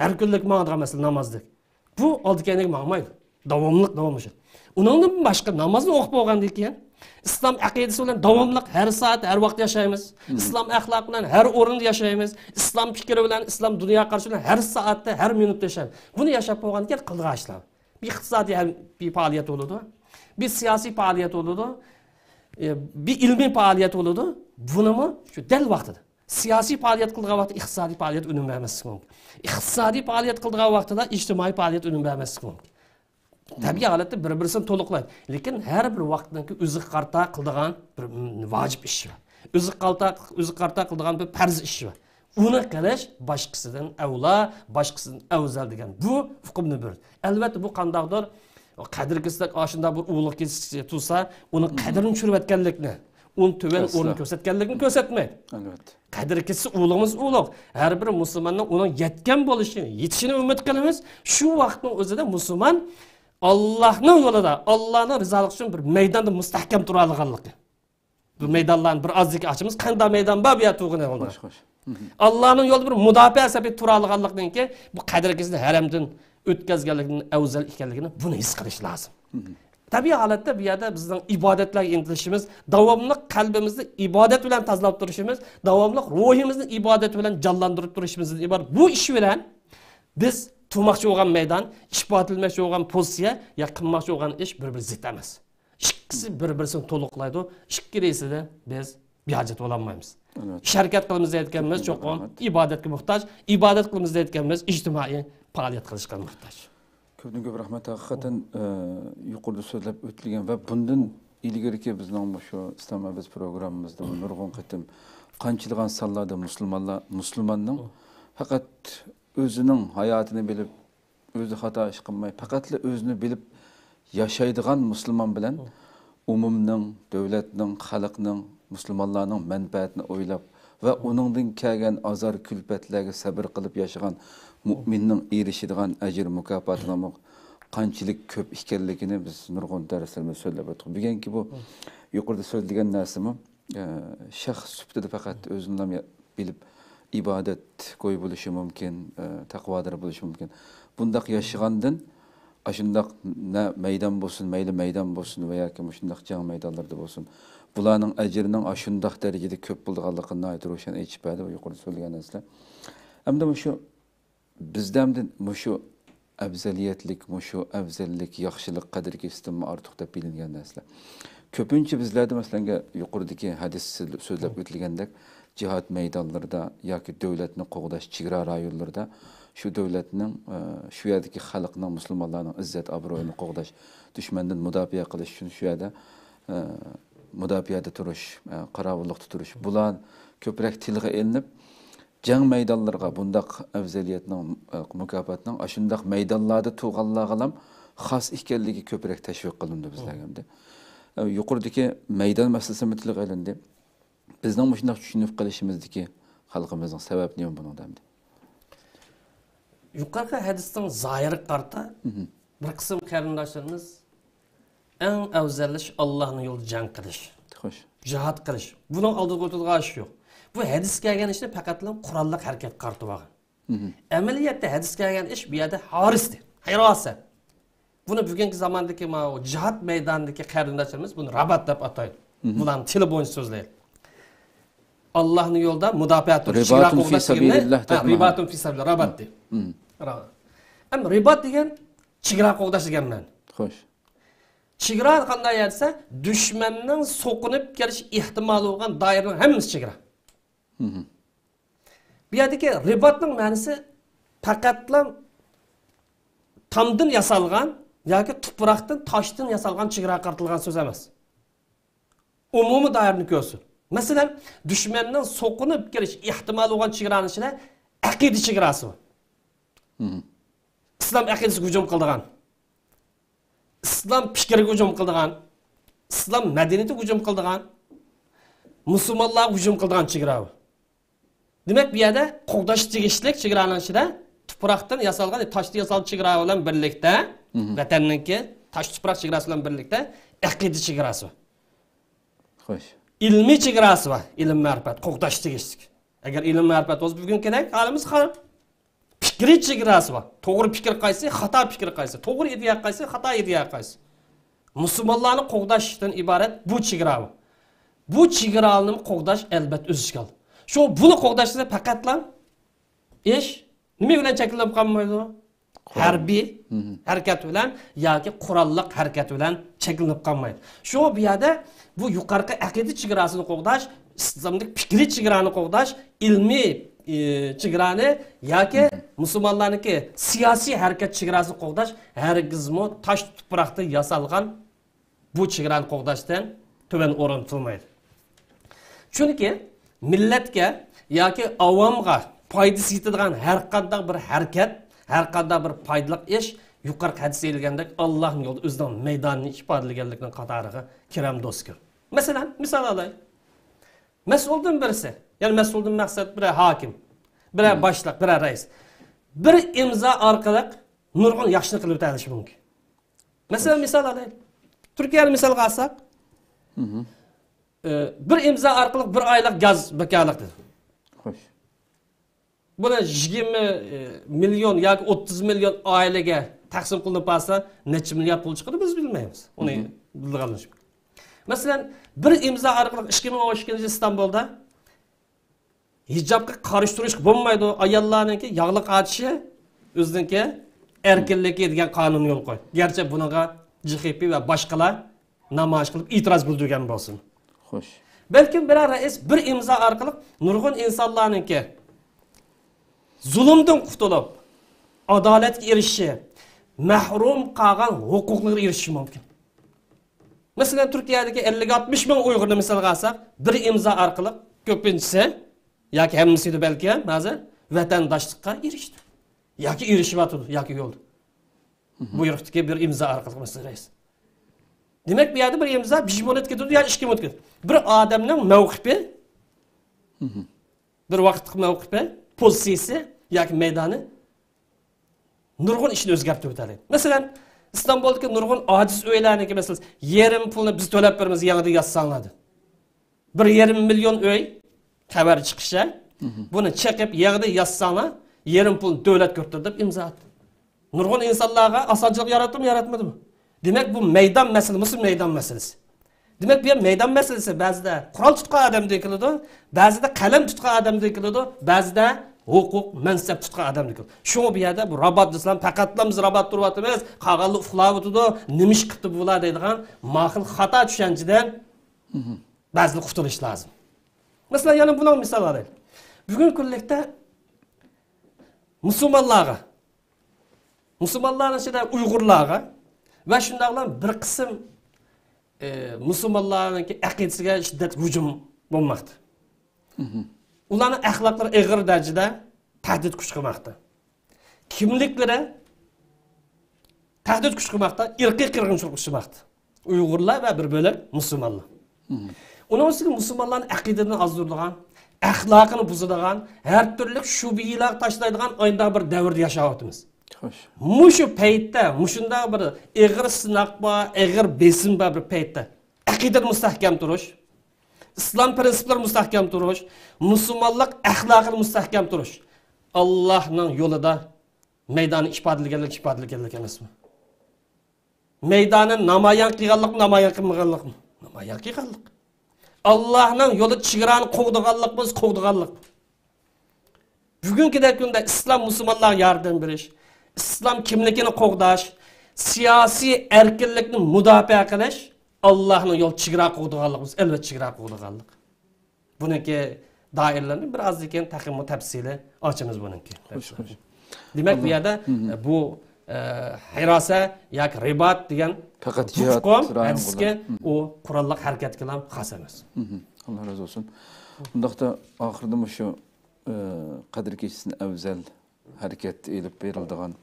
ھەر كۈنلۈك ماڭىدىغان مەسىلەن نامازدەك. بۇ ئالدى كەينىگە ماڭمايدۇ. داۋاملىق داۋاملىشىدۇ. ئۇنىڭدىن باشقا نامازنى ئوقۇپ بولغاندىن كېيىن، ئىسلام ئەقىدىسى بىلەن داۋاملىق ھەر سائەت، ھەر ۋاقىت ياشايمىز. ئىسلام ئەخلاقى بىلەن ھەر ئورۇندا ياشايمىز. ئىسلام پىكرى بىلەن، ئىسلام دۇنيا قارىشى بىلەن ھەر سائەتتە، ھەر مىنۇتتا ياشايمىز. بۇنى ياشاپ بولغاندىن كېيىن قىلىدىغان ئىشلار. بىر ئىقتىسادىي ھەم بىر پائالىيەت بولىدۇ. بىر سىياسىي پائالىيەت بولىدۇ. ئە، بىر ئىلمىي پائالىيەت بولىدۇ. بۇنىمۇ شۇ دەل ۋاقتىدا. سىياسىي پائالىيەت قىلىدىغان ۋاقىتتا ئىقتىسادىي پائالىيەت ئۈنۈم بەرمەسلىكى مۇمكىن. ئىقتىسادىي پائالىيەت قىلىدىغان ۋاقتىدا ئىجتىمائىي پائالىيەت ئۈنۈم بەرمەسلىكى مۇمكىن. تەبىئىي ھالەتتە بىر-بىرسىنى تولۇقلايدۇ. لېكىن ھەر بىر ۋاقىتنىڭكى ئۆزىگە قارىتا قىلىدىغان بىر، م، ۋاجىپ ئىشى بار. ئۆزىگە قارىتا، ئۆزىگە قارىتا قىلىدىغان بىر پەرز ئىشى بار. ئۇنى قىلىش باشقىسىدىن ئەۋلا، باشقىسىدىن ئەۋزەل دېگەن بۇ ئۇقۇمنى بېرىدۇ. ئەلۋەتتە، بۇ قانداقدۇر قەدىر كېسەك ئاشۇنداق بىر ئۇلۇغ كېسە تۇرسا، ئۇنىڭ قەدرىنى چۈشۈرۈۋەتكەنلىكنى، ئۇنى تۆۋەن ئورۇن كۆرسەتكەنلىكىنى كۆرسەتمەيدۇ. ئەلۋەتتە. قەدىر كېسە ئۇلۇغىمىز ئۇلۇغ. ھەر بىر مۇسۇلماننىڭ ئۇنىڭ يەتكەن بولۇشىنى، يېتىشىنى ئۈمىد قىلىمىز. شۇ ۋاقىتنىڭ ئۆزىدە مۇسۇلمان ئاللاھنىڭ يولىدا، ئاللاھنىڭ رىزالىقى ئۈچۈن بىر مەيداندا مۇستەھكەم تۇرالىغانلىقى. بۇ مەيدانلارنى بىر ئازدىكى ئاچىمىز، قانداق مەيدان بار بۇ يەردە تۇرغىنى ئۇنىڭ. خوش، خوش. ئاللاھنىڭ يولىدا بىر مۇداپىئە سەپىدە تۇرالىغانلىقنىڭكى بۇ قەدىر كېسىنى ھەرەمدىن ئۆتكەزگەنلىكىدىن ئەۋزەل ئىكەنلىكىنى بۇنى ھېس قىلىش لازىم. تەبىئىي ھالەتتە بۇ يەردە بىزنىڭ ئىبادەتلەرگە ئىنتىلىشىمىز، داۋاملىق قەلبىمىزنى ئىبادەت بىلەن تازىلاپ تۇرۇشىمىز، داۋاملىق روھىمىزنى ئىبادەت بىلەن جانلاندۇرۇپ تۇرۇشىمىزدىن ئىبارەت. بۇ ئىش بىلەن بىز تۇرماقچى بولغان مەيدان، ئىپادىلىمەكچى بولغان پوزىتسىيە يا قىلماقچى بولغان ئىش بىر-بىرى زىت ئەمەس. ئىككىسى بىر-بىرسىنى تولۇقلايدۇ. ئىككىلىسىدىن بىز بىھاجەت بولالمايمىز. ئەلۋەتتە. ئىش ھەرىكەت قىلىمىز دەيدىكەنمىز، چوقۇم ئىبادەتكە موھتاج. ئىبادەت قىلىمىز دەيدىكەنمىز، ئىجتىمائىي پائالىيەت قىلىشقا موھتاج. كۆپتىن كۆپ رەھمەت. ھەقىقەتەن، ئە، يۇقىرىدا سۆزلەپ ئۆتۈلگەن ۋە بۇندىن ئىلگىرىكى بىزنىڭ مۇشۇ ئىسلام ئەۋەز پروگراممىمىزدا نۇرغۇن قېتىم قانچىلىغان سانلاردا مۇسۇلمانلار، مۇسۇلماننىڭ پەقەت ئۆزىنىڭ ھاياتىنى بىلىپ، ئۆزى خاتا ئىش قىلماي، پەقەتلا ئۆزىنى بىلىپ ياشايدىغان مۇسۇلمان بىلەن ئومۇمنىڭ، دۆلەتنىڭ، خەلقنىڭ، مۇسۇلمانلارنىڭ مەنپەئەتىنى ئويلاپ ۋە ئۇنىڭدىن كەلگەن ئازار-كۈلپەتلەرگە سەبرى قىلىپ ياشىغان مۇئمىننىڭ ئېرىشىدىغان ئەجىر-مۇكاپاتىنىڭمۇ قانچىلىك كۆپ ئىكەنلىكىنى بىز نۇرغۇن دەرسلىرىمىزدە سۆزلەپ ئۆتتۇق. بۈگۈنكى بۇ يۇقىرىدا سۆزلىگەن نەرسىمۇ ئە، شەخس سۈپىتىدە پەقەت ئۆزىنىلا بىلىپ ئىبادەتگوي بولۇشى مۇمكىن، ئە، تەقۋادار بولۇشى مۇمكىن. بۇنداق ياشىغاندىن ئاشۇنداق نە مەيدان بولسۇن، مەيلى مەيدان بولسۇن ۋە ياكى مۇشۇنداق جەڭ مەيدانلىرىدا بولسۇن، بۇلارنىڭ ئەجرىنىڭ ئاشۇنداق دەرىجىدە كۆپ بولىدىغانلىقىنى ناھايىتى روشەن ئېچىپ بەردى بۇ يۇقىرىدا سۆزلىگەن نەرسىلەر. ئەمدى مۇشۇ بىزدە ئەمدى مۇشۇ ئەۋزەلىيەتلىك، مۇشۇ ئەۋزەللىك، ياخشىلىق، قەدىر كېچىسىدىنمۇ ئارتۇق دەپ بىلىنگەن نەرسىلەر. كۆپىنچە بىزلەردە، مەسىلەن، يۇقىرىدىكى ھەدىس سۆزلەپ ئۆتۈلگەندەك، جىھاد مەيدانلىرىدا ياكى دۆلەتنى قوغداش چېگرا رايونلىرىدا شۇ دۆلەتنىڭ، ئە، شۇ يەردىكى خەلقنىڭ، مۇسۇلمانلارنىڭ ئىززەت-ئابرۇيىنى قوغداش، دۈشمەندىن مۇداپىئە قىلىش ئۈچۈن شۇ يەردە، ئە، مۇداپىئەدە تۇرۇش، ئە، قاراۋۇللۇقتا تۇرۇش، بۇلار كۆپرەك تىلغا ئېلىنىپ، جەڭ مەيدانلىرىغا بۇنداق ئەۋزەلىيەتنىڭ، ئە، مۇكاپاتنىڭ ئاشۇنداق مەيدانلاردا تۇرغانلارغىلا خاس ئىكەنلىكى كۆپرەك تەشۋىق قىلىندى بىزلەرگە ئەمدى. ئە، يۇقىرىدىكى مەيدان مەسىلىسىمۇ تىلغا ئېلىندى. بىزنىڭ مۇشۇنداق چۈشىنىپ قېلىشىمىزدىكى خەلقىمىزنىڭ سەۋەبى نېمە بۇنىڭدا ئەمدى؟ يۇقىرىقى ھەدىستىڭ زاھىرىغا قارىتا بىر قىسىم قېرىنداشلىرىمىز ئەڭ ئەۋزەل ئىش ئاللانىڭ يولىدا جەڭ قىلىش، خوش. جىھاد قىلىش. بۇنىڭ ئالدىغا ئۆتىدىغان ئىش يوق. بۇ ھەدىس كەلگەن ئىشنى پەقەتلا قوراللىق ھەرىكەتكە قارىتىۋالغان. ئەمەلىيەتتە ھەدىس كەلگەن ئىش بۇ يەردە ھارىستى، ھىراسە. بۇنى بۈگۈنكى زاماندىكى ماۋۇ جىھاد مەيدانىدىكى قېرىنداشلىرىمىز بۇنى رابات دەپ ئاتايدۇ. بۇلارنىڭ تىلى بويىچە سۆزلەيدۇ. ئاللانىڭ يولىدا مۇداپىئە تۇرۇش، چېگرا قوغداش دېگەننى، رىباتۇن فى سەبىلىللاھ دەپ، ھە، رىباتۇن فى سەبىلىللاھ، رابات دەيدۇ. ئەمما رىبات دېگەن چېگرا قوغداش دېگەن مەنە. خوش. چېگرا قانداق يەر دېسە، دۈشمەننىڭ سوقۇنۇپ كېلىش ئېھتىمالى بولغان دائىرىنىڭ ھەممىسى چېگرا. بۇ يەردىكى رىباتنىڭ مەنىسى پەقەتلا تامدىن ياسالغان ياكى تۇپراقتىن، تاشتىن ياسالغان چېگراغا قارىتىلغان سۆز ئەمەس. ئومۇمىي دائىرىنى كۆرسۇن. مەسىلەن، دۈشمەننىڭ سوقۇنۇپ كېلىش ئېھتىمالى بولغان چېگرانىڭ ئىچىدە ئەقىدە چېگراسى بار. ئىسلام ئەقىدىسىگە ھۇجۇم قىلىدىغان، ئىسلام پىكرىگە ھۇجۇم قىلىدىغان، ئىسلام مەدەنىيىتىگە ھۇجۇم قىلىدىغان، مۇسۇلمانلارغا ھۇجۇم قىلىدىغان چېگرا بار. دېمەك، بۇ يەردە قوغداش تېگىشلىك چېگرانىڭ ئىچىدە تۇپراقتىن ياسالغان، تاشتىن ياسالغان چېگرا بىلەن بىرلىكتە، ۋەتەننىڭكى تاش تۇپراق چېگراسى بىلەن بىرلىكتە ئەقىدە چېگراسى بار. خوش. ئىلمىي چېگراسى بار، ئىلىم مەرىپەت، قوغداش تېگىشلىك. ئەگەر ئىلىم مەرىپەت بولسا، بۈگۈنكىدەك ھالىمىز خار. پىكرىي چېگراسى بار. توغرا پىكىر قايسى، خاتا پىكىر قايسى، توغرا ئىدىيە قايسى، خاتا ئىدىيە قايسى. مۇسۇلمانلارنى قوغداشتىن ئىبارەت بۇ چېگرا بار. بۇ چېگرانى قوغداش ئەلۋەتتە ئۆز ئىشىگە ئالىدۇ. شۇ بۇنى قوغداش دېسە پەقەتلا ئىش نېمە بىلەن چەكلىنىپ قالمايدۇ؟ قورال. ھەربىي ھەرىكەت بىلەن ياكى قوراللىق ھەرىكەت بىلەن چەكلىنىپ قالمايدۇ. شۇڭا بۇ يەردە بۇ يۇقىرىقى ئەقىدە چېگراسىنى قوغداش، ئىسلامدىكى پىكرىي چېگرانى قوغداش، ئىلمىي، ئى، چېگرانى ياكى مۇسۇلمانلارنىڭكى سىياسىي ھەرىكەت چېگراسىنى قوغداش ھەرگىزمۇ تاش تۇپراقتا ياسالغان بۇ چېگرانى قوغداشتىن تۆۋەن ئورۇن تۇتۇلمايدۇ. چۈنكى مىللەتكە ياكى ئاۋامغا پايدىسى يېتىدىغان ھەر قانداق بىر ھەرىكەت، ھەر قانداق بىر پايدىلىق ئىش يۇقىرىقى ھەدىستە دېيىلگەندەك ئاللاھنىڭ يولىدا ئۆزىنىڭ مەيدانىنى ئىپادىلىگەنلىكنىڭ قاتارىغا كىرەمدۇ؟ كىر. مەسىلەن، مىسال ئالايلى. مەسئۇلدىن بىرسى، يەنى مەسئۇلدىن مەقسەت بىرەر ھاكىم، بىرەر باشلىق، بىرەر رەئىس. بىر ئىمزا ئارقىلىق نۇرغۇن ياخشىلىق قىلىپ ئۆتەلىشى مۇمكىن. مەسىلەن، مىسال ئالايلى. تۈركىيەنى مىسالغا ئالساق، ئى، بىر ئىمزا ئارقىلىق بىر ئايلىق گاز بىكارلىق دېدى. خوش. بۇنى يىگىرمە مىليون ياكى ئوتتۇز مىليون ئائىلىگە تەقسىم قىلىنىپ بارسا، نەچچە مىليارد پۇل چىقىدۇ، بىز بىلمەيمىز. ئۇنى بىلىدىغانلىرىمىز. مەسىلەن، بىر ئىمزا ئارقىلىق ئىككى مىڭ ئون ئىككىنچى يىل ئىستانبۇلدا ھىجابقا قارشى تۇرۇشقا بولمايدۇ، ئاياللارنىڭكى ياغلىق ئارتىشى ئۆزىنىڭكى ئەركىنلىكى دېگەن قانۇننى يولغا قويدى. گەرچە بۇنىڭغا جې خې پې ۋە باشقىلار نامايىش قىلىپ ئېتىراز بىلدۈرگەن بولسۇن. خوش. بەلكىم بىرەر رەئىس بىر ئىمزا ئارقىلىق نۇرغۇن ئىنسانلارنىڭكى زۇلۇمدىن قۇتۇلۇپ، ئادالەتكە ئېرىشىشى، مەھرۇم قالغان ھوقۇقلىرىغا ئېرىشىشى مۇمكىن. مەسىلەن، تۈركىيەدىكى ئەللىك ئاتمىش مىڭ ئۇيغۇرنى مىسالغا ئالساق، بىر ئىمزا ئارقىلىق كۆپىنچىسى ياكى ھەممىسى ئىدى بەلكىم ھازىر ۋەتەنداشلىققا ئېرىشتى. ياكى ئېرىشىۋاتىدۇ، ياكى يولدا. بۇيرۇقتىكى بىر ئىمزا ئارقىلىق مەسىلەن رەئىس. دېمەك، بۇ يەردە بىر ئىمزا بىر مىنۇت كېتىدۇ يا ئىككى مىنۇت كېتىدۇ. بىر ئادەمنىڭ مەۋقىپى، بىر ۋاقىتلىق مەۋقىپى، پوزىتسىيىسى ياكى مەيدانى نۇرغۇن ئىشنى ئۆزگەرتىۋېتەلەيدۇ. مەسىلەن، ئىستانبۇلدىكى نۇرغۇن ئاجىز ئۆيلەرنىڭكى مەسىلىسى، يېرىم پۇلنى بىز تۆلەپ بېرىمىز، يېڭىدىن ياسىساڭلار دەپ. بىر يېرىم مىليون ئۆي خەۋەر چىقىشى، بۇنى چېقىپ يېڭىدىن ياسىساڭلار، يېرىم پۇلنى دۆلەت كۆتۈرىدۇ دەپ ئىمزا ئاتتى. نۇرغۇن ئىنسانلارغا ئاسانچىلىق ياراتتىمۇ، ياراتمىدىمۇ؟ دېمەك، بۇ مەيدان مەسىلىسى، مۇشۇ مەيدان مەسىلىسى. دېمەك، بۇ يەر مەيدان مەسىلىسى بەزىدە قورال تۇتقان ئادەمدىن كېلىدۇ، بەزىدە قەلەم تۇتقان ئادەمدىن كېلىدۇ، بەزىدە ھوقۇق، مەنسەپ تۇتقان ئادەمدىن كېلىدۇ. شۇڭا بۇ يەردە بۇ رابات دېسىلا، پەقەتلا بىز رابات تۇرۇۋاتىمىز، قالغانلار ئۇخلاۋاتىدۇ، نېمە ئىش قىپتۇ بۇلار دەيدىغان ماخىل خاتا چۈشەنچىدىن بەزىلەر قۇتۇلۇش لازىم. مەسىلەن، يەنە بۇنىڭ مىسال ئالايلى. بۈگۈنكى كۈنلۈكتە مۇسۇلمانلارغا، مۇسۇلمانلارنىڭ ئىچىدە ئۇيغۇرلارغا ۋە شۇنداقلا بىر قىسىم، ئى، مۇسۇلمانلارنىڭكى ئەقىدىسىگە شىددەت ھۇجۇم بولماقتا. ئۇلارنىڭ ئەخلاقلىرى ئېغىر دەرىجىدە تەھدىت كۈچ قىلماقتا. كىملىكلىرى تەھدىت كۈچ قىلماقتا، ئىرقىي قىرغىنچىلىق ئۇچرىماقتا. ئۇيغۇرلار ۋە بىر بۆلەك مۇسۇلمانلار. ئۇنىڭ ئۈستىگە مۇسۇلمانلارنىڭ ئەقىدىسىنى ئازدۇرىدىغان، ئەخلاقىنى بۇزىدىغان، ھەر تۈرلۈك شۈبھىلەرگە تاشلايدىغان ئاينداق بىر دەۋردە ياشاۋاتىمىز. خوش. مۇشۇ پەيتتە، مۇشۇنداق بىر ئېغىر سىناق بار، ئېغىر بېسىم بار بىر پەيتتە ئەقىدىدە مۇستەھكەم تۇرۇش، ئىسلام پىرىنسىپلىرى مۇستەھكەم تۇرۇش، مۇسۇلمانلىق ئەخلاقىدا مۇستەھكەم تۇرۇش ئاللاھنىڭ يولىدا مەيدانى ئىپادىلىگەنلىك، ئىپادىلىگەنلىك ئەمەسمۇ؟ مەيدانى نامايان قىلغانلىقمۇ، نامايان قىلمىغانلىقمۇ؟ نامايان قىلغانلىق. ئاللاھنىڭ يولى چېگرانى قوغدىغانلىقمۇ، قوغدىغانلىق. بۈگۈنكىدەك كۈندە ئىسلام مۇسۇلمانلارغا ياردەم بېرىش، ئىسلام كىملىكىنى قوغداش، سىياسىي ئەركىنلىكنى مۇداپىئە قىلىش، ئاللاھنىڭ يولى چېگرا قوغدىغانلىقىمىز، ئەلۋەتتە چېگرا قوغدىغانلىق. بۇنىڭكى دائىرىلىرىنى بىر ئازدىن كېيىن تېخىمۇ تەپسىلىي ئاچىمىز بۇنىڭكى. خوش، خوش. دېمەك، بۇ يەردە، ئە، بۇ ئە، ھىراسە ياكى رىبات دېگەن پەقەت بۇ جىھاد ئۇقۇم رايىنى ھەدىسكە قىلىدۇ. ئۇ قوراللىق ھەرىكەتكىلا خاس ئەمەس. مم. ئاللا رازى بولسۇن. ئۇنداقتا ئاخىرىدا مۇشۇ، ئە، قەدىر كېچىسىنى ئەۋزەل ھەرىكەت ئېلىپ بېرىلىدىغان،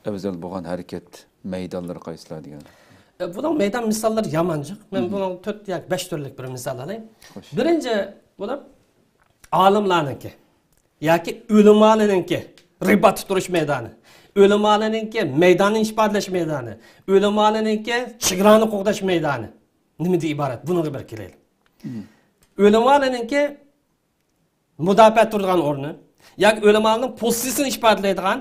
ئەۋزەل بولغان ھەرىكەت مەيدانلىرى قايسىلار دېگەن؟ ئە، بۇنىڭ مەيدان مىساللىرى يامان جىق. مەن مم. بۇنىڭ تۆت ياكى بەش تۈرلۈك بىر مىسال ئالاي. خوش. بىرىنچى بولۇپ، ئالىملارنىڭكى ياكى ئۆلىمالارنىڭكى رىباتتا تۇرۇش مەيدانى، ئۆلىمالارنىڭكى مەيداننى ئىپادىلەش مەيدانى، ئۆلىمالارنىڭكى چېگرانى قوغداش مەيدانى نېمىدىن ئىبارەت؟ بۇنىڭغا بىر كېلەيلى. مم. ئۆلىمالارنىڭكى مۇداپىئە تۇرىدىغان ئورنى ياكى ئۆلىمالارنىڭ پوزىتسىيىسىنى ئىپادىلەيدىغان،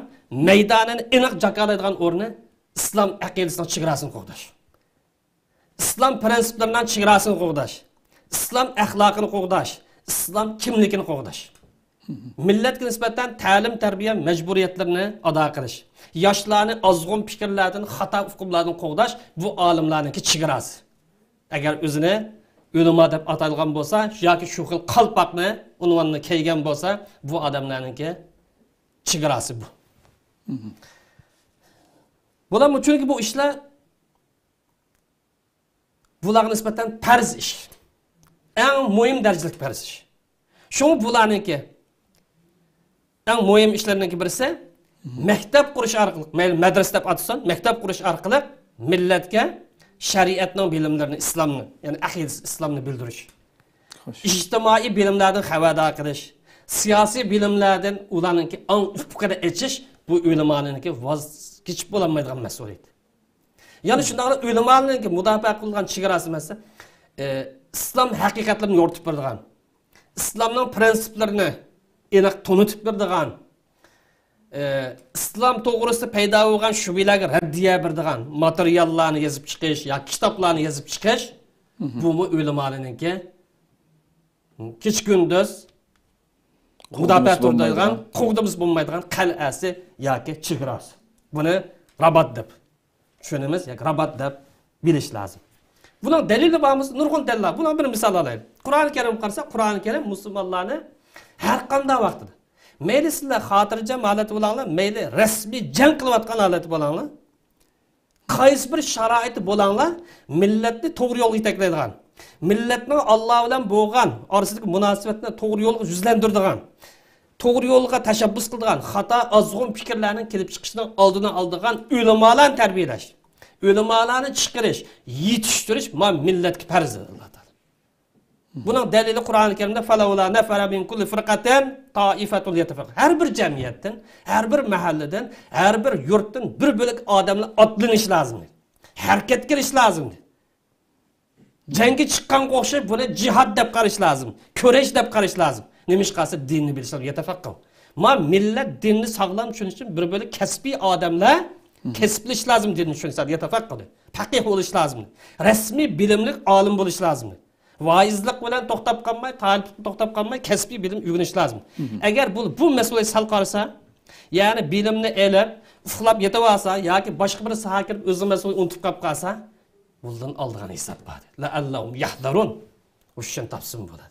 مەيدانىنى ئېنىق جاكارلايدىغان ئورنى ئىسلام ئەقىدىسىنىڭ چېگراسىنى قوغداش. ئىسلام پىرىنسىپلىرىنىڭ چېگراسىنى قوغداش، ئىسلام ئەخلاقىنى قوغداش، ئىسلام كىملىكىنى قوغداش. مىللەتكە نىسبەتەن تەلىم-تەربىيە مەجبۇرىيەتلىرىنى ئادا قىلىش، ياشلارنى ئازغۇن پىكىرلەردىن، خاتا ئۇقۇملاردىن قوغداش، بۇ ئالىملارنىڭكى چېگراسى. ئەگەر ئۆزىنى ئۆلىما دەپ ئاتايدىغان بولسا ياكى شۇ خىل قالپاقنى، ئۇنۋاننى كىيگەن بولسا، بۇ ئادەملەرنىڭكى چېگراسى بۇ. بۇلارمۇ، چۈنكى بۇ ئىشلار بۇلارغا نىسبەتەن پەرز ئىش. ئەڭ مۇھىم دەرىجىلىك پەرز ئىش. شۇڭا بۇلارنىڭكى ئەڭ مۇھىم ئىشلىرىنىڭكى بىرسى، مەكتەپ قۇرۇش ئارقىلىق، مەيلى مەدرىسە دەپ ئاتىسۇن، مەكتەپ قۇرۇش ئارقىلىق مىللەتكە شەرىئەتنىڭ بىلىملىرىنى، ئىسلامنى، يەنى ئەقىدىسى ئىسلامنى بىلدۈرۈش. خوش. ئىجتىمائىي بىلىملەردىن خەۋەردار قىلىش، سىياسىي بىلىملەردىن ئۇلارنىڭكى ئاڭ ئۇپۇقىنى ئېچىش، بۇ ئۆلىمالارنىڭكى ۋاز كېچىپ بولالمايدىغان مەسئۇلىيەت. يەنە شۇنداقلا ئۆلىمالارنىڭكى مۇداپىئە قىلغان چېگراسى مەسىلە، ئى، ئىسلام ھەقىقەتلىرىنى يورۇتۇپ بېرىدىغان، ئىسلامنىڭ پىرىنسىپلىرىنى ئېنىق تونۇتۇپ بېرىدىغان، ئى، ئىسلام توغرىسىدا پەيدا بولغان شۈبھىلەرگە رەددىيە بېرىدىغان ماتېرىياللارنى يېزىپ چىقىش ياكى كىتابلارنى يېزىپ چىقىش، بۇمۇ ئۆلىمالارنىڭكى كېچە-كۈندۈز مۇداپىئە تۇرىدىغان، قوغدىمىسى بولمايدىغان قەلئەسى ياكى چېگراسى. بۇنى رابات دەپ چۈشىنىمىز ياكى رابات دەپ بىلىش لازىم. بۇنىڭ دەلىلى بارمۇ؟ نۇرغۇن دەلىل بار. بۇنىڭ بىر مىسال ئالايلى. قۇرئان كەرىمگە قارىساق، قۇرئان كەرىم مۇسۇلمانلارنى ھەر قانداق ۋاقتىدا، مەيلى سىلەر خاتىرجەم ھالەتتە بولۇڭلار، مەيلى رەسمىي جەڭ قىلىۋاتقان ھالەتتە بولۇڭلار، قايسى بىر شارائىتتا بولۇڭلار، مىللەتنى توغرا يولغا يېتەكلەيدىغان، مىللەتنىڭ ئاللا بىلەن بولغان ئارىسىدىكى مۇناسىۋەتنى توغرا يولغا يۈزلەندۈرىدىغان، توغرا يولغا تەشەببۇس قىلىدىغان، خاتا، ئازغۇن پىكىرلەرنىڭ كېلىپ چىقىشىنىڭ ئالدىنى ئالىدىغان ئۆلىمالارنى تەربىيەلەش، ئۆلىمالارنى چىقىرىش، يېتىشتۈرۈش مانا مىللەتكە پەرز، ئاللا تائالا. بۇنىڭ دەلىلى قۇرئان كەرىمدە، فەلەۋلا نەفەرە مىن كۇللى فىرقەتىن تائىفەتۇن لىيەتەفەققەھۇ. ھەر بىر جەمئىيەتتىن، ھەر بىر مەھەللىدىن، ھەر بىر يۇرتتىن بىر بۆلەك ئادەملەر ئاتلىنىش لازىم. ھەرىكەتكە كىرىش لازىم. جەڭگە چىققانغا ئوخشاپ بۇنى جىھاد دەپ قاراش لازىم. كۈرەش دەپ قاراش لازىم. نېمىشقا دېسە دىننى بىلىش لازىم. يەتەفەققەھۇ. ما مىللەت دىننى ساغلام چۈشىنىش ئۈچۈن بىر بۆلەك كەسپىي ئادەملەر كەسىپلىشىش لازىم، دىننى چۈشىنىش لازىم. يەتەفەققەھۇ. پەقىھ بولۇش لازىم. رەسمىي بىلىملىك ئالىم بولۇش لازىم. ۋائىزلىق بىلەن توختاپ قالماي، تالىپلىقتا توختاپ قالماي، كەسپىي بىلىم ئۆگىنىش لازىم. ئەگەر بۇ، بۇ مەسىلىگە سەل قارىسا، يەنى بىلىمنى ئېلىپ، ئۇخلاپ يېتىۋالسا ياكى باشقا بىر ساھەگە كىرىپ ئۆزىنىڭ مەسئۇلىيىتىنى ئۇنتۇپ قاپ قالسا، بۇندىن ئالىدىغان ھېساب بار. لەئەللەھۇم يەھزەرۇن. ئوشۇقچان تاپسىمۇ بولىدۇ.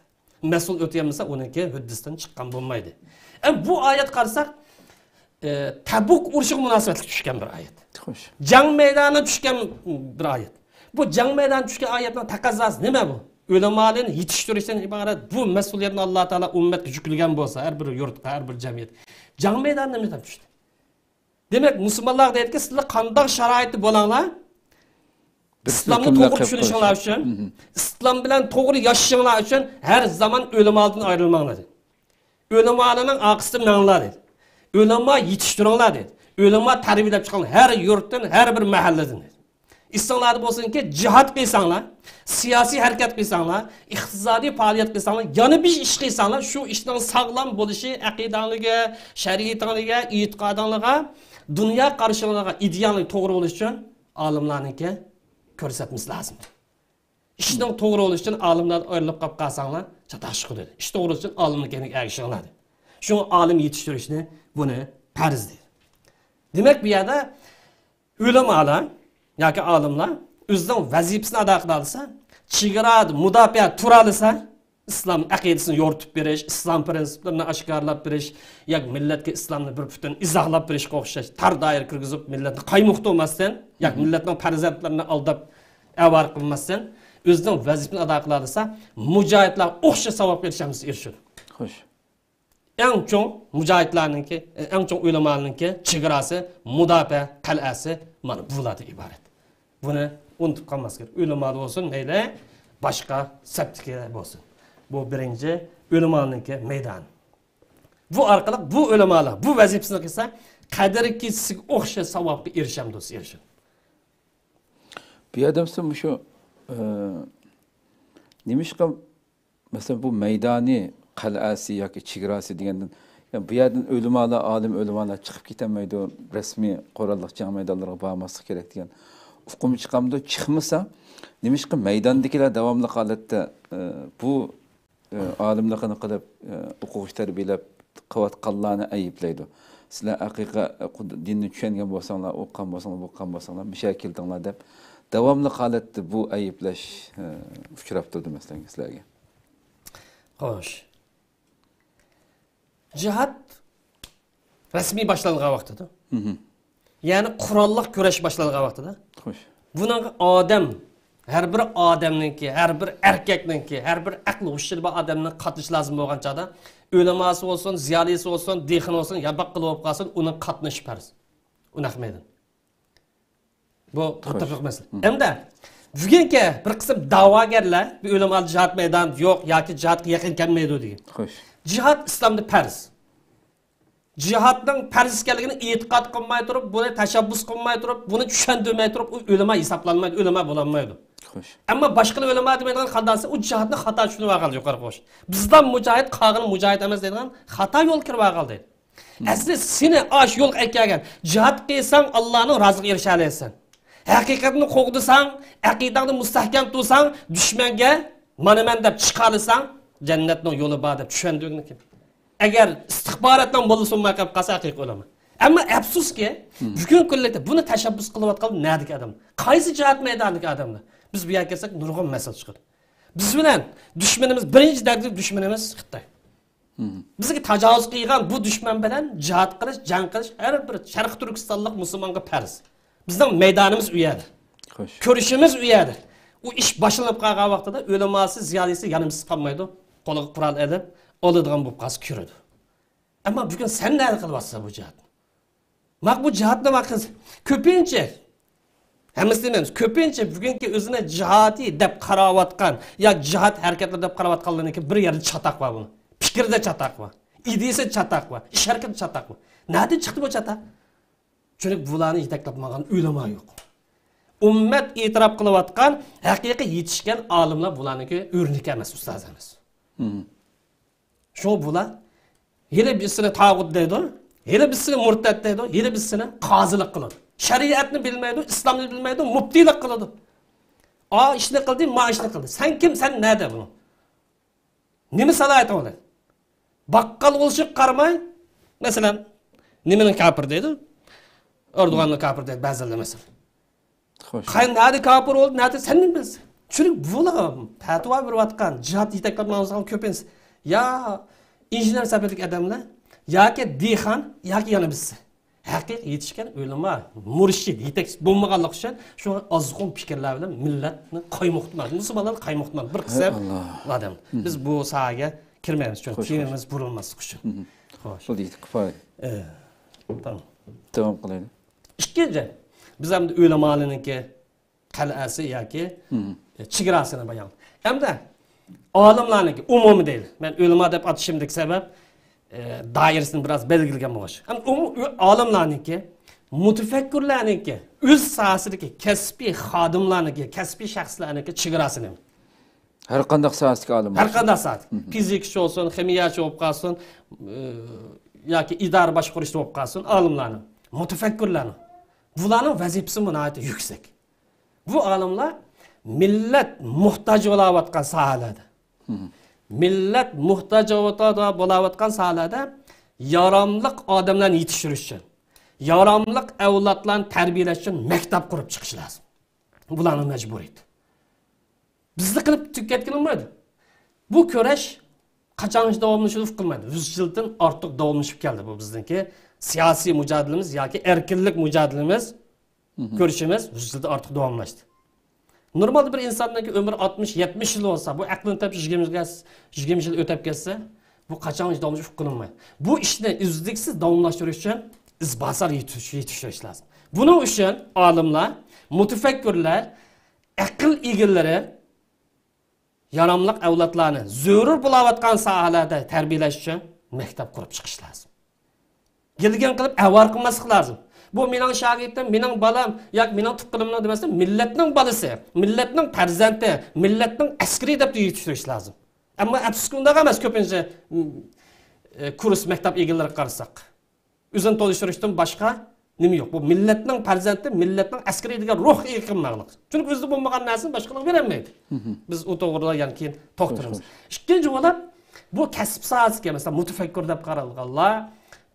مەسئۇل ئۆتىيەلمىسە، ئۇنىڭكى ھۆددىسىدىن چىققان بولمايدۇ. ئەم، بۇ ئايەت قارىساق، ئە، تەبۇك ئۇرۇشىغا مۇناسىۋەتلىك چۈشكەن بىر ئايەت. خوش. جەڭ مەيدانىغا چۈشكەن بىر ئايەت. بۇ جەڭ مەيدانىغا چۈشكەن ئايەتنىڭ تەقەززاسى نېمە بۇ؟ ئۆلىمالارنى يېتىشتۈرۈشتىن ئىبارەت بۇ مەسئۇلىيەتنى ئاللا تائالا ئۈممەتكە يۈكلىگەن بولسا، ھەر بىر يۇرتقا، ھەر بىر جەمئىيەت. جەڭ مەيدانىدا نېمە دەپ چۈشتى؟ دېمەك، مۇسۇلمانلارغا دەيدىكى، سىلەر قانداق شارائىتتا بولۇڭلار، بىر ئىسلامنى توغرا چۈشىنىشىڭلار ئۈچۈن، ئىسلام بىلەن توغرا ياشىشىڭلار ئۈچۈن ھەر زامان ئۆلىمالىدىن ئايرىلماڭلار، دېدى. ئۆلىمالارنىڭ ئارقىسىدا مېڭىڭلار، دېدى. ئۆلىما يېتىشتۈرۈڭلار، دېدى. ئۆلىما تەربىيەلەپ چىقىڭلار، ھەر يۇرتتىن، ھەر بىر مەھەللىدىن، دېدى. ئېسىڭلاردا بولسۇنكى، جىھاد قىلساڭلار، سىياسىي ھەرىكەت قىلساڭلار، ئىقتىسادىي پائالىيەت قىلساڭلار، يەنە بىر ئىش قىلساڭلار، شۇ ئىشنىڭ ساغلام بولۇشى ئەقىدەڭلىگە، شەرىئىتىڭلىگە، ئېتىقادىڭلىغا، دۇنيا قارىشىڭلىغا، ئىدىيەڭلىگە توغرا بولۇش ئۈچۈن ئالىملارنىڭكى كۆرسەتمىسى لازىم. ئىشنىڭ توغرا بولۇشى ئۈچۈن ئالىملاردىن ئايرىلىپ قاپ قالساڭلار، چاتاق چىقىدۇ. ئىش توغرا بولۇش ئۈچۈن ئالىمنىڭ كەينىگە ئەگىشىڭلار، دېدى. شۇڭا ئالىم يېتىشتۈرۈشنى بۇنى پەرز، دېدى. دېمەك، بۇ يەردە ئۆلىمالار ياكى ئالىملار ئۆزىنىڭ ۋەزىپىسىنى ئادا قىلالىسا، چېگرادا مۇداپىئە تۇرالىسا، ئىسلام ئەقىدىسىنى يورۇتۇپ بېرىش، ئىسلام پىرىنسىپلىرىنى ئاشكارىلاپ بېرىش، ياكى مىللەتكە ئىسلامنى بىر پۈتۈن ئىزاھلاپ بېرىشقا ئوخشاش تار دائىرە كىرگۈزۈپ، مىللەتنى قايمۇقتۇرماستىن، ياكى مىللەتنىڭ پەرزەنتلىرىنى ئالداپ ئاۋارە قىلماستىن، ئۆزىنىڭ ۋەزىپىسىنى ئادا قىلالىسا، مۇجاھىدلار ئوخشاش ساۋابقا ئېرىشەمىز، ئېرىشىدۇ. خوش. ئەڭ چوڭ مۇجاھىدلارنىڭكى، ئەڭ چوڭ ئۆلىمالارنىڭكى چېگراسى، مۇداپىئە قەلئەسى مانا بۇلاردىن ئىبارەت. بۇنى ئۇنتۇپ قالماسلىق كېرەك. ئۆلىمادا بولسۇن، مەيلى باشقا سەپتىكى بولسۇن. بۇ بىرىنچى ئۆلىمانىڭكى مەيدانى. بۇ ئارقىلىق بۇ ئۆلىمالار بۇ ۋەزىپىسىنى قىلسا، قەدىر كېچىسىگە ئوخشاش ساۋابقا ئېرىشەمدۇ، ئېرىشىدۇ. بۇ يەردە مۇشۇ، ئى، نېمىشقا، مەسىلەن، بۇ مەيدانى، قەلئەسى ياكى چېگراسى دېگەندىن، يەنى بۇ يەردىن ئۆلىمالار، ئالىم ئۆلىمالار چىقىپ كېتەلمەيدۇ، رەسمىي قوراللىق جەڭ مەيدانلىرىغا بارماسلىق كېرەك دېگەن ئۇقۇم چىقامدۇ؟ چىقمىسا، نېمىشقا مەيداندىكىلەر داۋاملىق ھالەتتە، ئى، بۇ، ئى، ئالىملىقىنى قىلىپ، ئى، ئوقۇغۇچى تەربىيەلەپ قىلىۋاتقانلارنى ئەيىبلەيدۇ. سىلەر ھەقىقەت، ئى، دىننى چۈشەنگەن بولساڭلار، ئوقۇغان بولساڭلار، بولغان بولساڭلار، مۇشۇ يەرگە كېلىدىڭلار دەپ، داۋاملىق ھالەتتە بۇ ئەيىبلەش، ئى، ئۇچراپ تۇرىدۇ، مەسىلەن، سىلەرگە. خوش. جىھاد رەسمىي باشلانغان ۋاقتىدا. مھم. يەنى قوراللىق كۈرەش باشلانغان ۋاقتىدا. خوش. بۇنىڭغا ئادەم، ھەر بىر ئادەمنىڭكى، ھەر بىر ئەركەكنىڭكى، ھەر بىر ئەقلى ھوشى بار ئادەمنىڭ قاتنىشى لازىم بولغان چاغدا، ئۆلىماسى بولسۇن، زىيالىيسى بولسۇن، دېھقىنى بولسۇن، ياپاق قىلىپ قالسۇن، ئۇنىڭ قاتنىشى پەرز. ئۇ نەق مەيدان. بۇ خوش. مۇتتەپىق مەسىلە. مم. ئەمدى بۈگۈنكى بىر قىسىم دەۋاگەرلەر، بۇ ئۆلىمالار جىھاد مەيدانىدا يوق ياكى جىھادقا يېقىن كەلمەيدۇ دېگەن. خوش. جىھاد ئىسلامدا پەرز. جىھادنىڭ پەرز ئىكەنلىكىنى ئېتىقاد قىلماي تۇرۇپ، بۇنى تەشەببۇس قىلماي تۇرۇپ، بۇنى چۈشەندۈرمەي تۇرۇپ، ئۇ ئۆلىما ھېسابلانمايدۇ، ئۆلىما بولالمايدۇ. خوش. ئەمما باشقىلار ئۆلىما دېمەيدىغان قانداقسى، ئۇ جىھادنى خاتا چۈشىنىپ ئالغان يۇقىرى خوش. بىزدان مۇجاھىد، قالغىنى مۇجاھىد ئەمەس دەيدىغان خاتا يول كىرىپ ئالغان دەيدۇ. ئەسلى سېنى ئاش يولغا ئەكەلگەن، جىھاد قىلساڭ ئاللانىڭ رازىلىقىغا ئېرىشەلەيسەن. ھەقىقەتنى قوغدىساڭ، ئەقىدەڭنى مۇستەھكەم تۇرساڭ، دۈشمەنگە مانا مەن دەپ چىقالىساڭ، جەننەتنىڭ يولى بار دەپ چۈشەندۈرگىنى كىم؟ ئەگەر ئىستىخباراتنىڭ موللىسى بولماي قېلىپ قالسا، ھەقىقىي ئۆلىما. ئەمما ئەپسۇسكى، مم. بۈگۈنكى كۈنلۈكتە بۇنى تەشەببۇس قىلىۋاتقان نەدىكى ئادەم؟ قايسى جىھاد مەيدانىدىكى ئادەملەر؟ بىز بۇ يەرگە كەلسەك نۇرغۇن مەسىلە چىقىدۇ. بىز بىلەن دۈشمىنىمىز، بىرىنچى دەرىجىلىك دۈشمىنىمىز خىتاي. مم. بىزگە تاجاۋۇز قىلغان بۇ دۈشمەن بىلەن جىھاد قىلىش، جەڭ قىلىش ھەر بىر شەرقىي تۈركىستانلىق مۇسۇلمانغا پەرز. بىزنىڭ مەيدانىمىز ئۇ يەردە. خوش. كۈرىشىمىز ئۇ يەردە. ئۇ ئىش باشلىنىپ قالغان ۋاقتىدا ئۆلىماسى، زىيالىيسى يانىمىز قالمايدۇ. قولىغا قورال ئېلىپ، ئالىدىغان بولۇپ قالسا كىرىدۇ. ئەمما بۈگۈن سەن نەدە قىلىۋاتىسەن بۇ جىھادنى؟ ماق بۇ جىھادنى ماق قىلسا، كۆپىنچە، ھەممىسى دېمەيمىز، كۆپىنچە بۈگۈنكى ئۆزىنى جىھادىي دەپ قاراۋاتقان ياكى جىھاد ھەرىكەتلىرى دەپ قاراۋاتقانلىرىنىڭكى بىر يەردە چاتاق بار بۇنىڭ. پىكىردە چاتاق بار، ئىدىيىسىدە چاتاق بار، ئىش ھەرىكىتىدە چاتاق بار. نەدىن چىقتى بۇ چاتاق؟ چۈنكى بۇلارنى يېتەكلەپ ماڭغان ئۆلىما يوق. ئۈممەت ئېتىراپ قىلىۋاتقان ھەقىقىي يېتىشكەن ئالىملار بۇلارنىڭكى ئۆرنىكى ئەمەس، ئۇستاز ئەمەس. مم. شۇڭا بۇلار ھېلى بىرسىنى تاغۇت دەيدۇ، ھېلى بىرسىنى مۇرتەت دەيدۇ، ھېلى بىرسىنى قازىلىق قىلىدۇ. شەرىئەتنى بىلمەيدۇ، ئىسلامنى بىلمەيدۇ، مۇپتىلىق قىلىدۇ. ئا ئىشنى قىلدى، ما ئىشنى قىلدى. سەن كىم، سەن نەدە بۇنىڭ؟ نېمە سالاھىيىتىڭ بار؟ باققال بولۇشىغا قارىماي، مەسىلەن، نېمىنىڭ كاپىر دەيدۇ؟ ئەردوغاننىڭ كاپىر دەيدۇ بەزىلەر، مەسىلەن. خوش. قاي-، نەدە كاپىر بولدى، نەدە، سەن نېمە بىلىسەن؟ چۈنكى بۇلار پەتىۋا بېرىۋاتقان، جىھاد يېتەكلەپ ماڭغان كۆپىنچىسى يا ئىنژېنېر سەپىدىكى ئادەملەر، ياكى دېھقان، ياكى يەنە بىرسى. ھەقىقىي يېتىشكەن ئۆلىما، مۇرشىد، يېتەكچى بولمىغانلىقى ئۈچۈن شۇڭا ئازغۇن پىكىرلەر بىلەن مىللەتنى قايمۇقتۇرمايدۇ. مۇسۇلمانلارنى قايمۇقتۇرمايدۇ. بىر قىسىم ئادەم. مم. بىز بۇ ساھەگە كىرمەيمىز، چۈنكى خوش، خوش. تېمىمىز بۇرۇلماسلىق ئۈچۈن. مم. خوش. بولدى، يېتىپ كۇپايە. ئى، تامام. داۋام قىلايلى. ئىككىنچى، بىز ئەمدى ئۆلىمالىرنىڭكى قەلئەسى ياكى، مم. ئى، چېگراسىنى بايان. ئەمدى ئالىملارنىڭكى ئومۇمىي دەيلى. مەن ئۆلىما دەپ ئاتىشىمدىكى سەۋەب، ئى، دائىرىسىنى بىراز بەلگىلىگەن بولغاچ. ئەمدى ئومۇ-، ئۆ-، ئالىملارنىڭكى، مۇتەفەككۇرلارنىڭكى، ئۆز ساھەسىدىكى كەسپىي خادىملارنىڭكى، كەسپىي شەخسلەرنىڭكى چېگراسى نېمە؟ ھەر قانداق ساھەسىدىكى ئالىم ھەر بولسۇن. قانداق ساھەدە. مم. فىزىكچى بولسۇن، خىمىيەچى بولۇپ قالسۇن، ئى، ياكى ئىدارە باشقۇرۇشتا بولۇپ قالسۇن، ئالىملارنىڭ، مۇتەفەككۇرلارنىڭ. بۇلارنىڭ ۋەزىپىسىمۇ ناھايىتى يۈكسەك. بۇ ئالىملار مىللەت موھتاج بولاۋاتقان ساھەلەردە، مم. مىللەت موھتاج بولاۋاتقان ساھەلەردە ياراملىق ئادەملەرنى يېتىشتۈرۈش ئۈچۈن، ياراملىق ئەۋلادلارنى تەربىيەلەش ئۈچۈن مەكتەپ قۇرۇپ چىقىش لازىم. بۇلارنىڭ مەجبۇرىيىتى. بىزدە قىلىپ تۈگەتكىلى بولمايدۇ. بۇ كۈرەش قاچانغىچە داۋاملىشىدۇ، ئۇقۇلمايدۇ. يۈز يىلدىن ئارتۇق داۋاملىشىپ كەلدى بۇ بىزنىڭكى سىياسىي مۇجادىلىمىز ياكى ئەركىنلىك مۇجادىلىمىز، كۈرىشىمىز يۈز يىلدىن ئارتۇق داۋاملاشتى. نورمالدا بىر ئىنساننىڭكى ئۆمرى ئاتمىش، يەتمىش يىل بولسا، بۇ ئەقلىنى تېپىش يىگىرمە يىل، يىگىرمە يىل ئۆتۈپ كەتسە، بۇ قاچانغىچە داۋاملىشىدۇ، ئۇقۇلمايدۇ. بۇ ئىشنى ئۈزلۈكسىز داۋاملاشتۇرۇش ئۈچۈن ئىزباسار يېتىش-، يېتىشتۈرۈش لازىم. بۇنىڭ ئۈچۈن ئالىملار، مۇتەپەككۇرلار، ئەقىل ئىگىلىرى ياراملىق ئەۋلادلارنى زۆرۈر بولاۋاتقان ساھەلەردە تەربىيەلەش ئۈچۈن مەكتەپ قۇرۇپ چىقىش لازىم. گىلگىن قىلىپ ئەۋارە قىلماسلىق لازىم. بۇ مېنىڭ شاگىرتىم، مېنىڭ بالام ياكى مېنىڭ تۇغقىنىمنىڭ دېمەسلىك، مىللەتنىڭ بالىسى، مىللەتنىڭ پەرزەنتى، مىللەتنىڭ ئەسكىرى دەپ يېتىشتۈرۈش لازىم. ئەمما ئەپسۇسكى ئۇنداق ئەمەس، كۆپىنچە، م، ئە، كۇرس مەكتەپ ئىگىلىرىگە قارىساق. ئۆزىنى تونۇشتۇرۇشتىن باشقا نېمە يوق. بۇ مىللەتنىڭ پەرزەنتى، مىللەتنىڭ ئەسكىرى دېگەن روھ ئېقىم مەغلۇق. چۈنكى ئۆزىدە بولمىغان نەرسىنى باشقىلارغا بېرەلمەيدۇ. بىز ئۇ توغرىدا يەنە كېيىن توختىلىمىز. ئىككىنچى بولۇپ، بۇ كەسىپ ساھەسىگە، مەسىلەن، مۇتەپەككۇر دەپ قارالغانلار،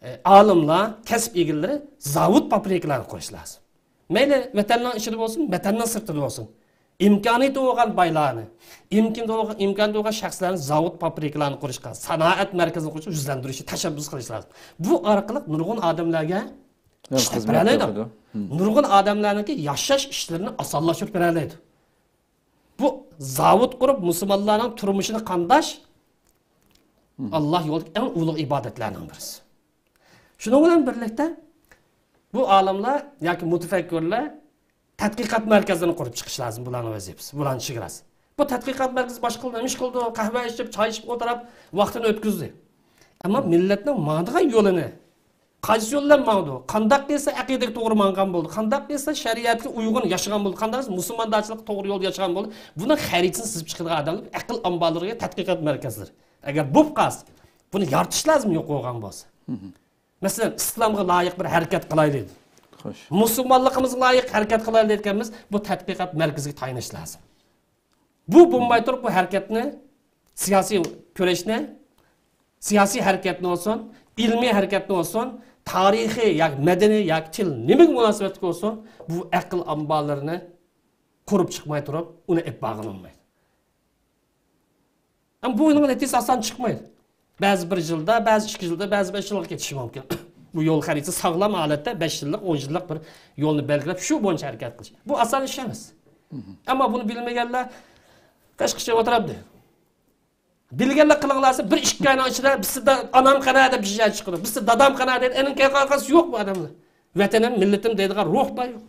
ئە، ئالىملار، كەسىپ ئىگىلىرى زاۋۇت، فابرىكىلارنى قۇرۇش لازىم. مەيلى ۋەتەننىڭ ئىچىدە بولسۇن، ۋەتەننىڭ سىرتىدا بولسۇن، ئىمكانىيىتى بولغان بايلارنى، ئىمكىنى بولغان، ئىمكانىيىتى بولغان شەخسلەرنى زاۋۇت، فابرىكىلارنى قۇرۇشقا، سانائەت مەركىزىنى قۇرۇشقا يۈزلەندۈرۈشنى تەشەببۇس قىلىش لازىم. بۇ ئارقىلىق نۇرغۇن ئادەملەرگە ئىش تېپىپ بېرەلەيدۇ. نۇرغۇن ئادەملەرنىڭكى ياشاش ئىشلىرىنى ئاسانلاشتۇرۇپ بېرەلەيدۇ. بۇ زاۋۇت قۇرۇپ، مۇسۇلمانلارنىڭ تۇرمۇشىنى قامداش ئاللا يولىدىكى ئەڭ ئۇلۇغ ئىبادەتلەرنىڭ بىرسى. شۇنىڭ بىلەن بىرلىكتە، بۇ ئالىملار ياكى مۇتەپەككۇرلار تەتقىقات مەركەزلىرىنى قۇرۇپ چىقىش لازىم، بۇلارنىڭ ۋەزىپىسى، بۇلارنىڭ چېگراسى. بۇ تەتقىقات مەركىزى باشقىلار نېمە ئىش قىلىدۇ؟ قەھۋە ئىچىپ، چاي ئىچىپ ئولتۇرۇپ، ۋاقتىنى ئۆتكۈزدى. ئەمما مىللەتنىڭ ماڭىدىغان يولىنى، قايسى يول بىلەن ماڭىدۇ؟ قانداق قىلسا ئەقىدىگە توغرا ماڭغان بولىدۇ؟ قانداق قىلسا شەرىئەتكە ئۇيغۇن ياشىغان بولىدۇ؟ قانداق قىلسا مۇسۇلماندارچىلىققا توغرا يول ياشىغان بولىدۇ؟ بۇنىڭ خەرىتىسىنى سىزىپ چىقىدىغان ئادەملەر ئەقىل ئامبارلىرىغا تەتقىقات مەركەزلىرى. ئەگەر بولۇپ قالسا، بۇنى يارىتىش لازىم يوق بولغان بولسا. مەسىلەن، ئىسلامغا لايىق بىر ھەرىكەت قىلايلى دېدى. خوش. مۇسۇلمانلىقىمىزغا لايىق ھەرىكەت قىلايلى دېگەنمىز، بۇ تەتقىقات مەركىزىگە تايىنىش لازىم. بۇ بولماي تۇرۇپ، بۇ ھەرىكەتنى، سىياسىي كۈرەشنى، سىياسىي ھەرىكەتنى بولسۇن، ئىلمىي ھەرىكەتنى بولسۇن، تارىخىي ياكى مەدەنىي ياكى تىل نېمىگە مۇناسىۋەتلىك بولسۇن، بۇ ئەقىل ئامبارلىرىنى قۇرۇپ چىقماي تۇرۇپ، ئۇنى ئېلىپ بارغىلى بولمايدۇ. ئەمما بۇنىڭ نەتىجىسى ئاسان چىقمايدۇ. بەزى بىر يىلدا، بەزى ئىككى يىلدا، بەزى بەش يىلغا كېتىشى مۇمكىن. بۇ يول خەرىتىسى ساغلام ھالەتتە بەش يىللىق، ئون يىللىق بىر يولنى بەلگىلەپ، شۇ بويىچە ھەرىكەت قىلىش. بۇ ئاسان ئىش ئەمەس. ئەمما بۇنى بىلمىگەنلەر قاچقىچە ئولتۇراتتى. بىلگەنلەر قىلىڭلارسا، بىر ئىككى ئاينىڭ ئىچىدە بىزدە ئانام قەنە دەپ جىجە چىقىدۇ. بىزدە دادام قەنە دەيدۇ. ئەنىڭ كەينىگە قارىسا يوق بۇ ئادەملەر. ۋەتىنىم، مىللىتىم دەيدىغان روھ بار يوق.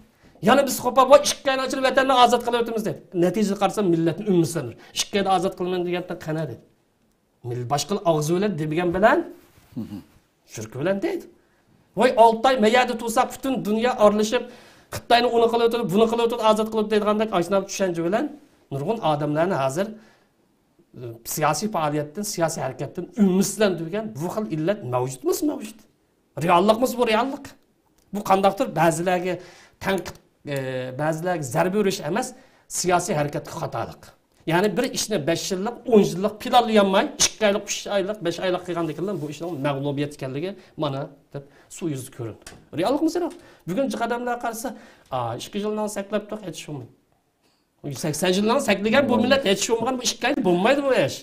يەنە بىز قوپال، ۋاي، ئىككى ئاينىڭ ئىچىدە ۋەتەننى ئازاد قىلىۋېتىمىز دەيدۇ. نەتىجىدە قارىسا، مىللەتنى ئۈمىدسىزلەندۈرۈش. ئىككى ئايدا ئازاد قىلىمەن دېگەندىن قەنە دەيدۇ. مىل-، باشقىلار ئاغزى بىلەن دېمىگەن بىلەن، يۈرىكى بىلەن دەيدۇ. ۋاي، ئالتە ئاي مەيەردە تۇرساق، پۈتۈن دۇنيا ئارىلىشىپ، خىتاينى ئۇنى قىلىۋېتىدۇ، بۇنى قىلىۋېتىدۇ، ئازاد قىلىۋېتىدۇ دەيدىغاندەك ئاشۇنداق چۈشەنچە بىلەن نۇرغۇن ئادەملەرنى ھازىر، ئى، سىياسىي پائالىيەتتىن، سىياسىي ھەرىكەتتىن ئۈمىدسىزلەندۈرگەن بۇ خىل ئىللەت مەۋجۇتمۇ؟ مەۋجۇت. رېئاللىقمۇ بۇ، رېئاللىق. بۇ قانداقتۇر بەزىلەرگە تەنقىد، ئى، بەزىلەرگە زەربە ئۇرۇش ئەمەس، سىياسىي ھەرىكەتكە خاتالىق. يەنى بىر ئىشنى بەش يىللىق، ئون يىللىق پىلانلىيالماي، ئىككى ئايلىق، ئۈچ ئايلىق، بەش ئايلىق قىلغاندىن كېيىن بۇ ئىشنىڭ مەغلۇبىيەت ئىكەنلىكى مانا دەپ سۇ يۈزىدە كۆرۈندى. رېئاللىقمۇ رېئال. بۈگۈن جىق ئادەملەر قارىسا، ئا، ئىككى يىلنىڭ سەكلەپتۇق، ھېچ بولمىدى. سەكسەن يىلنىڭ سەكلىگەن بۇ مىللەت ھېچ بولمىغان، بۇ ئىككى ئايدا بولمايدۇ بۇ ئىش.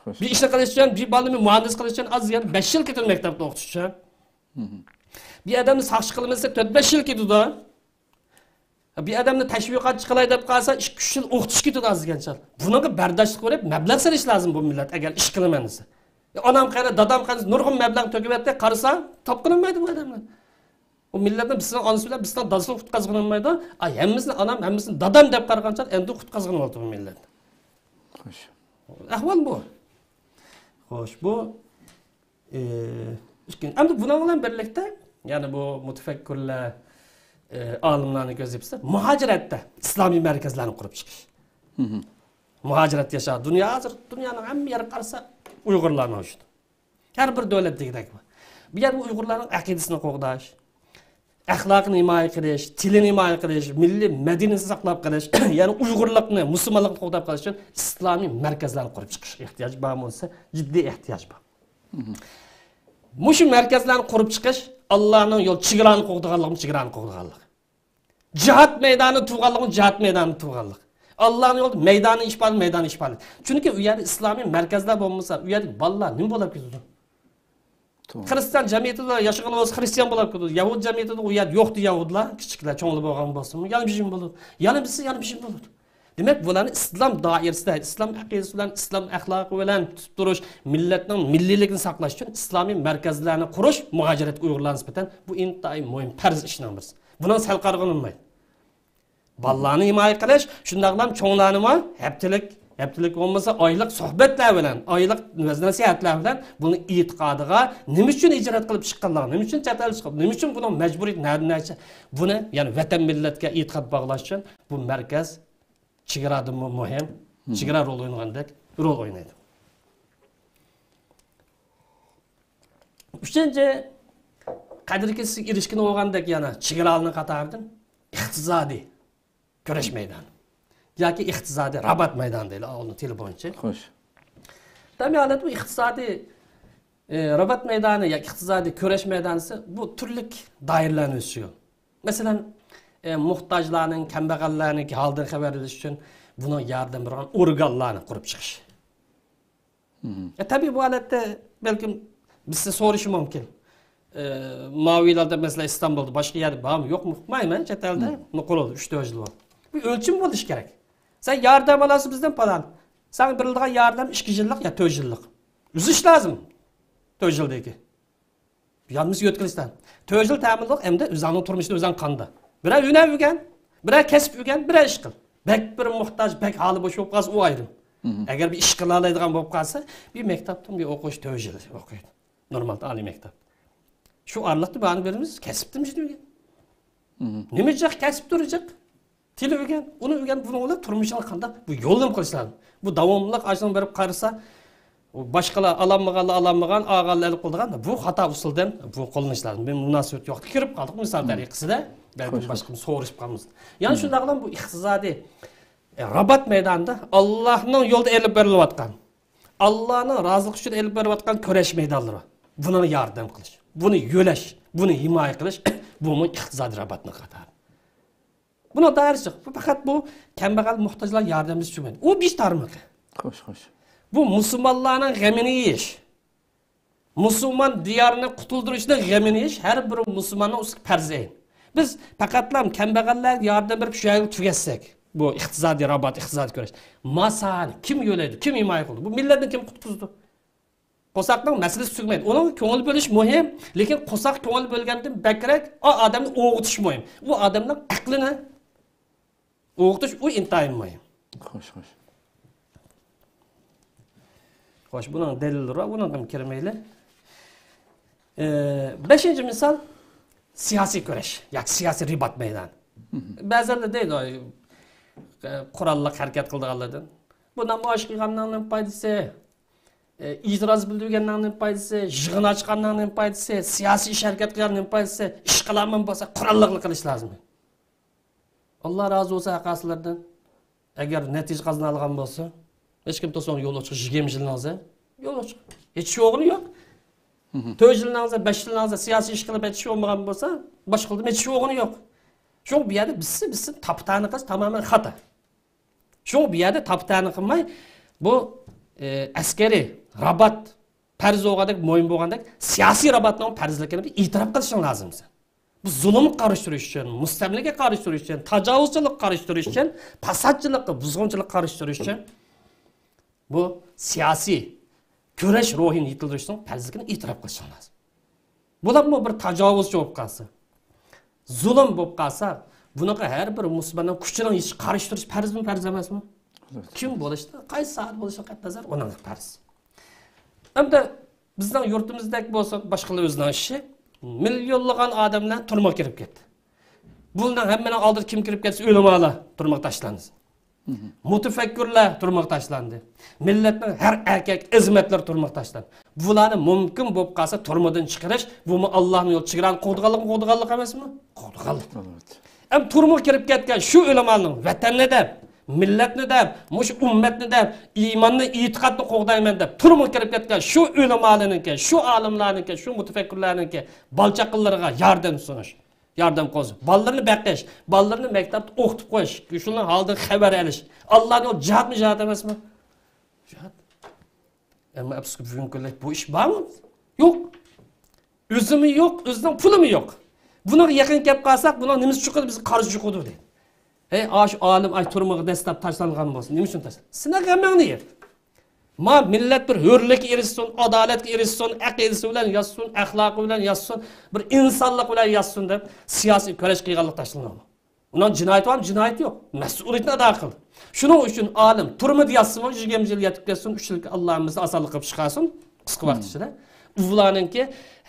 خوش. بىر ئىشنى قىلىش ئۈچۈن، بىر بالىنى مۇھەندىس قىلىش ئۈچۈن ئاز دېگەندە بەش يىل كېتىدۇ مەكتەپتە ئوقۇتۇش ئۈچۈن. بىر ئادەمنى ساقچى قىلىمىز دېسە، تۆت بەش يىل كېتىدۇ. بىر ئادەمنى تەشۋىقاتچى قىلاي دەپ قالسا، ئىككى ئۈچ يىل ئوقۇتۇش كېتىدۇ ئاز دېگەنچە. بۇنىڭغا بەرداشلىق بېرىپ، مەبلەغ سېلىش لازىم بۇ مىللەت، ئەگەر ئىش قىلىمەن دېسە. ئانام قەيەردە، دادام قەيەردە، نۇرغۇن مەبلەغ تۆكۈۋەتتى، قارىسا، تاپقىلى بولمايدۇ بۇ ئادەملەر. ئۇ مىللەتنى بىزنىڭ ئانىسى بىلەن بىزنىڭ دادىسى قۇتقازغىلى بولمايدۇ. ئاي، ھەممىسىنى ئانام، ھەممىسىنى دادام دەپ قارىغانچە ئەمدى قۇتقازغىلى بولىدۇ بۇ مىللەتنى. خوش. ئەھۋال بۇ. خوش، بۇ ئى، ئىككىنچى، ئەمدى بۇنىڭ بىلەن بىرلىكتە، يەنى بۇ مۇتەپەككۇرلار، ئى، ئالىملارنىڭ ۋەزىپىسى مۇھاجىرەتتە ئىسلامىي مەركەزلەرنى قۇرۇپ چىقىش. مۇھاجىرەتتە ياشاۋاتىدۇ. دۇنيا ھازىر، دۇنيانىڭ ھەممە يېرىگە قارىسا ئۇيغۇرلار مەۋجۇت. ھەر بىر دۆلەت دېگۈدەك بار. بۇ يەردە ئۇيغۇرلارنىڭ ئەقىدىسىنى قوغداش، ئەخلاقىنى ھىمايە قىلىش، تىلىنى ھىمايە قىلىش، مىللىي مەدەنىيىتىنى ساقلاپ قېلىش، يەنى ئۇيغۇرلۇقنى، مۇسۇلمانلىقنى قوغداپ قېلىش ئۈچۈن ئىسلامىي مەركەزلەرنى قۇرۇپ چىقىش ئېھتىياجى بارمۇ دېسە، جىددىي ئېھتىياج بار. مۇشۇ مەركەزلەرنى قۇرۇپ چىقىش ئاللانىڭ يول، چېگرانى قوغدىغانلىقمۇ چېگرانى قوغدىغانلىق. جىھاد مەيدانى تۇغانلىقمۇ جىھاد مەيدانى تۇغانلىق. ئاللانىڭ يولىدا مەيدانى ئىپادە، مەيدانى ئىپادە. چۈنكى ئۇ يەردە ئىسلامىي مەركەزلەر بولمىسا، ئۇ يەردىكى بالىلار نېمە بولاپ كېتىدۇ؟ توغرا. خىرىستىيان جەمئىيىتىدە ياشىغىنى بولسا خىرىستىيان بولاپ كېتىدۇ. يەھۇد جەمئىيىتىدە ئۇ يەردە يوقتى يەھۇدلار، كىچىكلەر، چوڭلار بولغان بولسىمۇ، يەنە بىر شېم بولىدۇ. يەنە بىرسى، يەنە بىر شېم بولىدۇ. دېمەك، بۇلارنى ئىسلام دائىرىسىدە، ئىسلام ئەقىدىسى بىلەن، ئىسلام ئەخلاقى بىلەن تۇتۇپ تۇرۇش، مىللەتنىڭ مىللىيلىكىنى ساقلاش ئۈچۈن ئىسلامىي مەركەزلەرنى قۇرۇش مۇھاجىرەتكە ئۇيغۇرلارغا نىسبەتەن بۇ ئىنتايىن مۇھىم پەرز ئىشنىڭ بىرسى. بۇنىڭ سەل قارىغىلى بولمايدۇ. بالىلارنى ھىمايە قىلىش، شۇنداقلا چوڭلارنىمۇ ھەپتىلىك، ھەپتىلىك بولمىسا ئايلىق سۆھبەتلەر بىلەن، ئايلىق ۋەز-نەسىھەتلەر بىلەن بۇنى ئېتىقادىغا، نېمە ئۈچۈن ھىجرەت قىلىپ چىققانلىقىنى، نېمە ئۈچۈن چەت ئەلگە چىقىپ، نېمە ئۈچۈن بۇنىڭ مەجبۇرىيىتى نەدىن نەچچە، بۇنى، يەنى ۋەتەن مىللەتكە ئېتىقاد باغلاش ئۈچۈن بۇ مەركەز چېگرادىنمۇ مۇھىم، چېگرا رول ئوينىغاندەك رول ئوينايدۇ. ئۈچىنچى، قەدىر كېسىشكە ئېرىشكىنى بولغاندەك يەنە چېگرالىنىڭ قاتارىدىن ئىقتىسادىي كۈرەش مەيدانى ياكى ئىقتىسادىي رابات مەيدانى دەيلى، ئۇنى تىلى بويىچە. خوش. تەبىئىي ھالەتتە بۇ ئىقتىسادىي، ئى، رابات مەيدانى ياكى ئىقتىسادىي كۈرەش مەيدانىسى بۇ تۈرلۈك دائىرىلەرنى ئۆز ئىچىگە ئالىدۇ. مەسىلەن، ئى، موھتاجلارنىڭ، كەمبەغەللەرنىڭ ھالىدىن خەۋەر ئېلىش ئۈچۈن بۇنىڭ ياردەم بېرىدىغان ئورگانلارنى قۇرۇپ چىقىش. تەبىئىي، بۇ ھالەتتە بەلكىم بىزدىن سورىشى مۇمكىن. ئى، ماۋۇ يىللاردا، مەسىلەن، ئىستانبۇلدا، باشقا يەردە بارمۇ، يوقمۇ، ئۇقمايمەن، چەت ئەلدە بۇ قۇرۇلدى، ئۈچ تۆت يىل بولدى. بۇ ئۆلچىمى بولۇشى كېرەك. سەن ياردەم ئالاسەن بىزدىن پالان. ساڭا بېرىلىدىغان ياردەم ئىككى يىللىق يا تۆت يىللىق. ئۈزۈش لازىم. تۆت يىلدىكى. يالمىز يۆتكىلىشتە. تۆت يىل تەمىنلىق ئەمدى ئۆزۈڭنىڭ تۇرمۇشىدا ئۆزۈڭ قاندا. بىرەر ھۈنەر ئۆگەن، بىرەر كەسىپ ئۆگەن، بىرەر ئىش قىل. بەك بىر موھتاج، بەك ھالى بوش بولۇپ قالسا، ئۇ ئايرىم. ئەگەر بىر ئىش قىلالايدىغان بولۇپ قالسا، بىر مەكتەپتىن بىر ئوقۇش تۆت يىل ئوقۇيدۇ. نورمال ئالىي مەكتەپ. شۇ ئارىلىقتا بارنى بىلىمىز، كەسىپتىن ئۆگەن. نېمە جىق، كەسىپتۇر جىق. تىل ئۆگەن، ئۇنى ئۆگەن، بۇنى ئويلاپ، تۇرمۇشىنى قانداق، بۇ يولنى قىلىش لازىم. بۇ داۋاملىق ئاشۇنى بېرىپ قارىسا، باشقىلار ئالالمىغانلار ئالالمىغان، ئالغانلار ئېلىپ قىلىدىغان، بۇ خاتا ئۇسۇلدىن بۇ قوللىنىش لازىم. بىر مۇناسىۋەت يوق. كىرىپ قالدۇق مىسال تەرىقىسىدە، بەلكىم باشقىنى سورىشىپ قالمىسۇن. يەنى شۇنداقلا بۇ ئىقتىسادىي، ئە، رابات مەيدانىدا ئاللانىڭ يولىدا ئېلىپ بېرىلىۋاتقان، ئاللانىڭ رازىلىقى ئۈچۈن ئېلىپ بېرىلىۋاتقان كۈرەش مەيدانلىرى بار. بۇنىڭغا ياردەم قىلىش، بۇنى يۆلەش، بۇنى ھىمايە قىلىش، بۇمۇ ئىقتىسادىي راباتنىڭ قاتارى. بۇنىڭ دائىرىسى جىق. بۇ پەقەت بۇ كەمبەغەل، موھتاجلار ياردەملىشىش تۈگىمەيدۇ. ئۇ بىر تارمىقى. خوش، خوش. بۇ مۇسۇلمانلارنىڭ غېمىنى يېيىش، مۇسۇلمان دىيارىنى قۇتۇلدۇرۇشنىڭ غېمىنى يېيىش ھەر بىر مۇسۇلماننىڭ ئۈستىدىكى پەرزى ئەينى. بىز پەقەتلا كەمبەغەللەرگە ياردەم بېرىپ شۇ يەرگە تۈگەتسەك، بۇ ئىقتىسادىي رابات، ئىقتىسادىي كۈرەش. ماسانى كىم يۆلەيدۇ، كىم ھىمايە قىلىدۇ؟ بۇ مىللەتنى كىم قۇتقۇزىدۇ؟ قورساقنىڭ مەسىلىسى تۈگىمەيدۇ. ئۇنىڭغا كۆڭۈل بۆلۈش مۇھىم، لېكىن قورساق كۆڭۈل بۆلگەندىن بەكرەك ئۇ ئادەمنى ئويغىتىش مۇھىم. ئۇ ئادەمنىڭ ئەقلىنى ئويغىتىش، ئۇ ئىنتايىن مۇھىم. خوش، خوش. خوش، بۇنىڭ دەلىللىرى بار، بۇنىڭغا كىرمەيلى. ئى، بەشىنچى مىسال، سىياسىي كۈرەش ياكى سىياسىي رىبات مەيدانى. بەزىلەر دەيدۇ، ئاي، قوراللىق ھەرىكەت قىلىدىغانلاردىن، بۇ نامايىش قىلغاننىڭ نېمە پايدىسى؟ ئى، ئېتىراز بىلدۈرگەننىڭ نېمە پايدىسى؟ يىغىن ئاچقاننىڭ نېمە پايدىسى؟ سىياسىي ئىش ھەرىكەت قىلغاننىڭ نېمە پايدىسى؟ ئىش قىلالمىغان بولسا قوراللىقلا قىلىش لازىم. ئاللا رازى بولسۇن ھەر قايسىلىرىدىن. ئەگەر نەتىجە قازىنالىغان بولسا، ھېچكىم توسۇڭ يول ئوچۇق، يىگىرمە يىلنىڭىزدا يول ئوچۇق. ھېچ شوغۇنى يوق. تۆت يىلنىڭىزدا، بەش يىلنىڭىزدا سىياسىي ئىش قىلىپ ھېچ شوغۇنمىغان بولسا، باشقىلىرىدىن ھېچ شوغۇنى يوق. شۇڭا بۇ يەردە بىزسى، بىزسى تاپا-تەنە قىلىش تامامەن خاتا. شۇڭا بۇ يەردە تاپا-تەنە قىلماي، بۇ، ئى، ئەسكەرىي رابات پەرز بولغاندەك، مۇھىم بولغاندەك، سىياسىي راباتنىڭ پەرزلىكىنى بىر ئېتىراپ قىلىشىڭ لازىم سەن. بۇ زۇلۇمغا قارشى تۇرۇش ئۈچۈن، مۇستەملىكىگە قارشى تۇرۇش ئۈچۈن، تاجاۋۇزچىلىققا قارشى تۇرۇش ئۈچۈن، پاساتچىلىققا، بۇزغۇنچىلىققا قارشى تۇرۇش ئۈچۈن بۇ سىياسىي كۈرەش روھىنى يېتىلدۈرۈشنىڭ پەرزلىكىنى ئېتىراپ قىلىشىڭ لازىم. بولۇپمۇ بىر تاجاۋۇزچى بولۇپ قالسا، زۇلۇم بولۇپ قالسا، بۇنىڭغا ھەر بىر مۇسۇلماننىڭ كۈچىنىڭ يېتىشىگە قارشى تۇرۇش پەرزمۇ، پەرز ئەمەسمۇ؟ كىم بولۇشتا، قايسى ساھەدە بولۇشىغا قەتئىينەزەر، ئۇنىڭ پەرز. ئەمدى بىزنىڭ يۇرتىمىزدەك بولسۇن، باشقىلار ئۆزىنىڭ ئىشى. مىليونلىغان ئادەملەر تۈرمىگە كىرىپ كەتتى. بۇنىڭ ھەممىنىڭ ئالدىدا كىم كىرىپ كەتسە، ئۆلىمالار تۈرمىگە تاشلاندى. مۇتەپەككۇرلار تۈرمىگە تاشلاندى. مىللەتنىڭ ھەر ئەركەك ئەزىمەتلىرى تۈرمىگە تاشلاندى. بۇلارنى مۇمكىن بولۇپ قالسا تۈرمىدىن چىقىرىش، بۇمۇ ئاللانىڭ يولىدا چېگرانى قوغدىغانلىقمۇ، قوغدىغانلىق ئەمەسمۇ؟ قوغدىغانلىق. ئەلۋەتتە. ئەم تۈرمىگە كىرىپ كەتكەن شۇ ئۆلىمالىرنىڭ ۋەتەننى دەپ، مىللەتنى دەپ، مۇشۇ ئۈممەتنى دەپ، ئىماننى، ئېتىقادنى قوغدايمەن دەپ تۈرمىگە كىرىپ كەتكەن شۇ ئۆلىمالارنىڭكى، شۇ ئالىملارنىڭكى، شۇ مۇتەپەككۇرلارنىڭكى بالا-چاقىلىرىغا ياردەم سۇنۇش. ياردەم قىلسۇن. بالىلىرىنى بېقىش، بالىلىرىنى مەكتەپتە ئوقۇتۇپ قويۇش، شۇنىڭ ھالىدىن خەۋەر ئېلىش. ئاللانىڭ يولى جىھادمۇ جىھاد ئەمەسمۇ؟ جىھاد. ئەمما ئەپسۇسكى، بۈگۈنكى كۈندە بۇ ئىش بارمۇ؟ يوق. ئۆزىمۇ يوق، ئۆزىنىڭ پۇلىمۇ يوق. بۇنىڭغا يېقىن كەپ قالساق، بۇنىڭ نېمىسى چۈشىدۇ، بىزگە قارىشى چۈشىدۇ دەيدۇ. ھەي، ئاشۇ ئالىم، ئاي، تۈرمىگە دەسسەپ تاشلانغان بولسا، نېمە ئۈچۈن تاشلاندى؟ سېنىڭ غېمىڭنى يە. ما مىللەت بىر ھۆرلۈككە ئېرىشسۇن، ئادالەتكە ئېرىشسۇن، ئەقىدىسى بىلەن ياشىسۇن، ئەخلاقى بىلەن ياشىسۇن، بىر ئىنسانلىق بىلەن ياشىسۇن دەپ سىياسىي كۈرەش قىلغانلىق تاشلىنىدۇ. ئۇنىڭ جىنايىتى بارمۇ؟ جىنايىتى يوق. مەسئۇلىيىتىنى ئادا قىلدى. شۇنىڭ ئۈچۈن ئالىم تۈرمىدە ياتسىمۇ، يىگىرمە يىل يېتىپ كەتسۇن، ئۈچ يىللىك ئاللا ھەممىسىنى ئاسانلىق قىلىپ چىقارسۇن، قىسقا ۋاقىت ئىچىدە. ئۇلارنىڭكى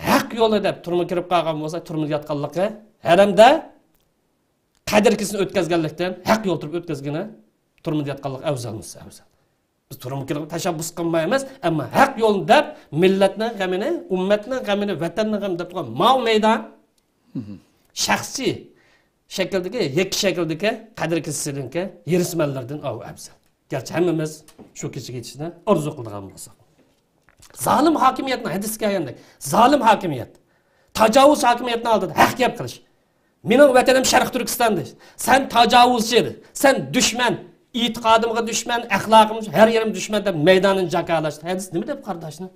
ھەق يولى دەپ تۈرمىگە كىرىپ قالغان بولسا، تۈرمىدە ياتقانلىقى ھەرەمدە قەدىر كېچىسىنى ئۆتكەزگەنلىكتىن، ھەق يول تۇرۇپ ئۆتكەزگىنى تۈرمىدە ياتقانلىق ئەۋزەلمىسى ئەۋزەل. بىز تۈرمىگە كىرىپ تەشەببۇس قىلمايمىز، ئەمما ھەق يولنى دەپ، مىللەتنىڭ غېمىنى، ئۈممەتنىڭ غېمىنى، ۋەتەننىڭ غېمىنى دەپ تۇرغان ماۋۇ مەيدان شەخسىي شەكىلدىكى، يەككە شەكىلدىكى قەدىر كېچىسىنىڭكى ھېرىسمەنلىرىدىن ئاۋۇ ئەۋزەل. گەرچە ھەممىمىز شۇ كېچىگە يېتىشنى ئارزۇ قىلىدىغان بولساق. زالىم ھاكىمىيەتنىڭ ھەدىسى كەلگەندەك، زالىم ھاكىمىيەت، تاجاۋۇز ھاكىمىيەتنىڭ ئالدىدا ھەق گەپ قىلىش. مېنىڭ ۋەتىنىم شەرقىي تۈركىستان دەيسەن. سەن تاجاۋۇزچى، سەن دۈشمەن، ئېتىقادىمغا دۈشمەن، ئەخلاقىمغا، ھەر يېرىم دۈشمەن دەپ مەيداندىن جاكارلاشتى. ھەدىس نېمە دەپ قارداشنى؟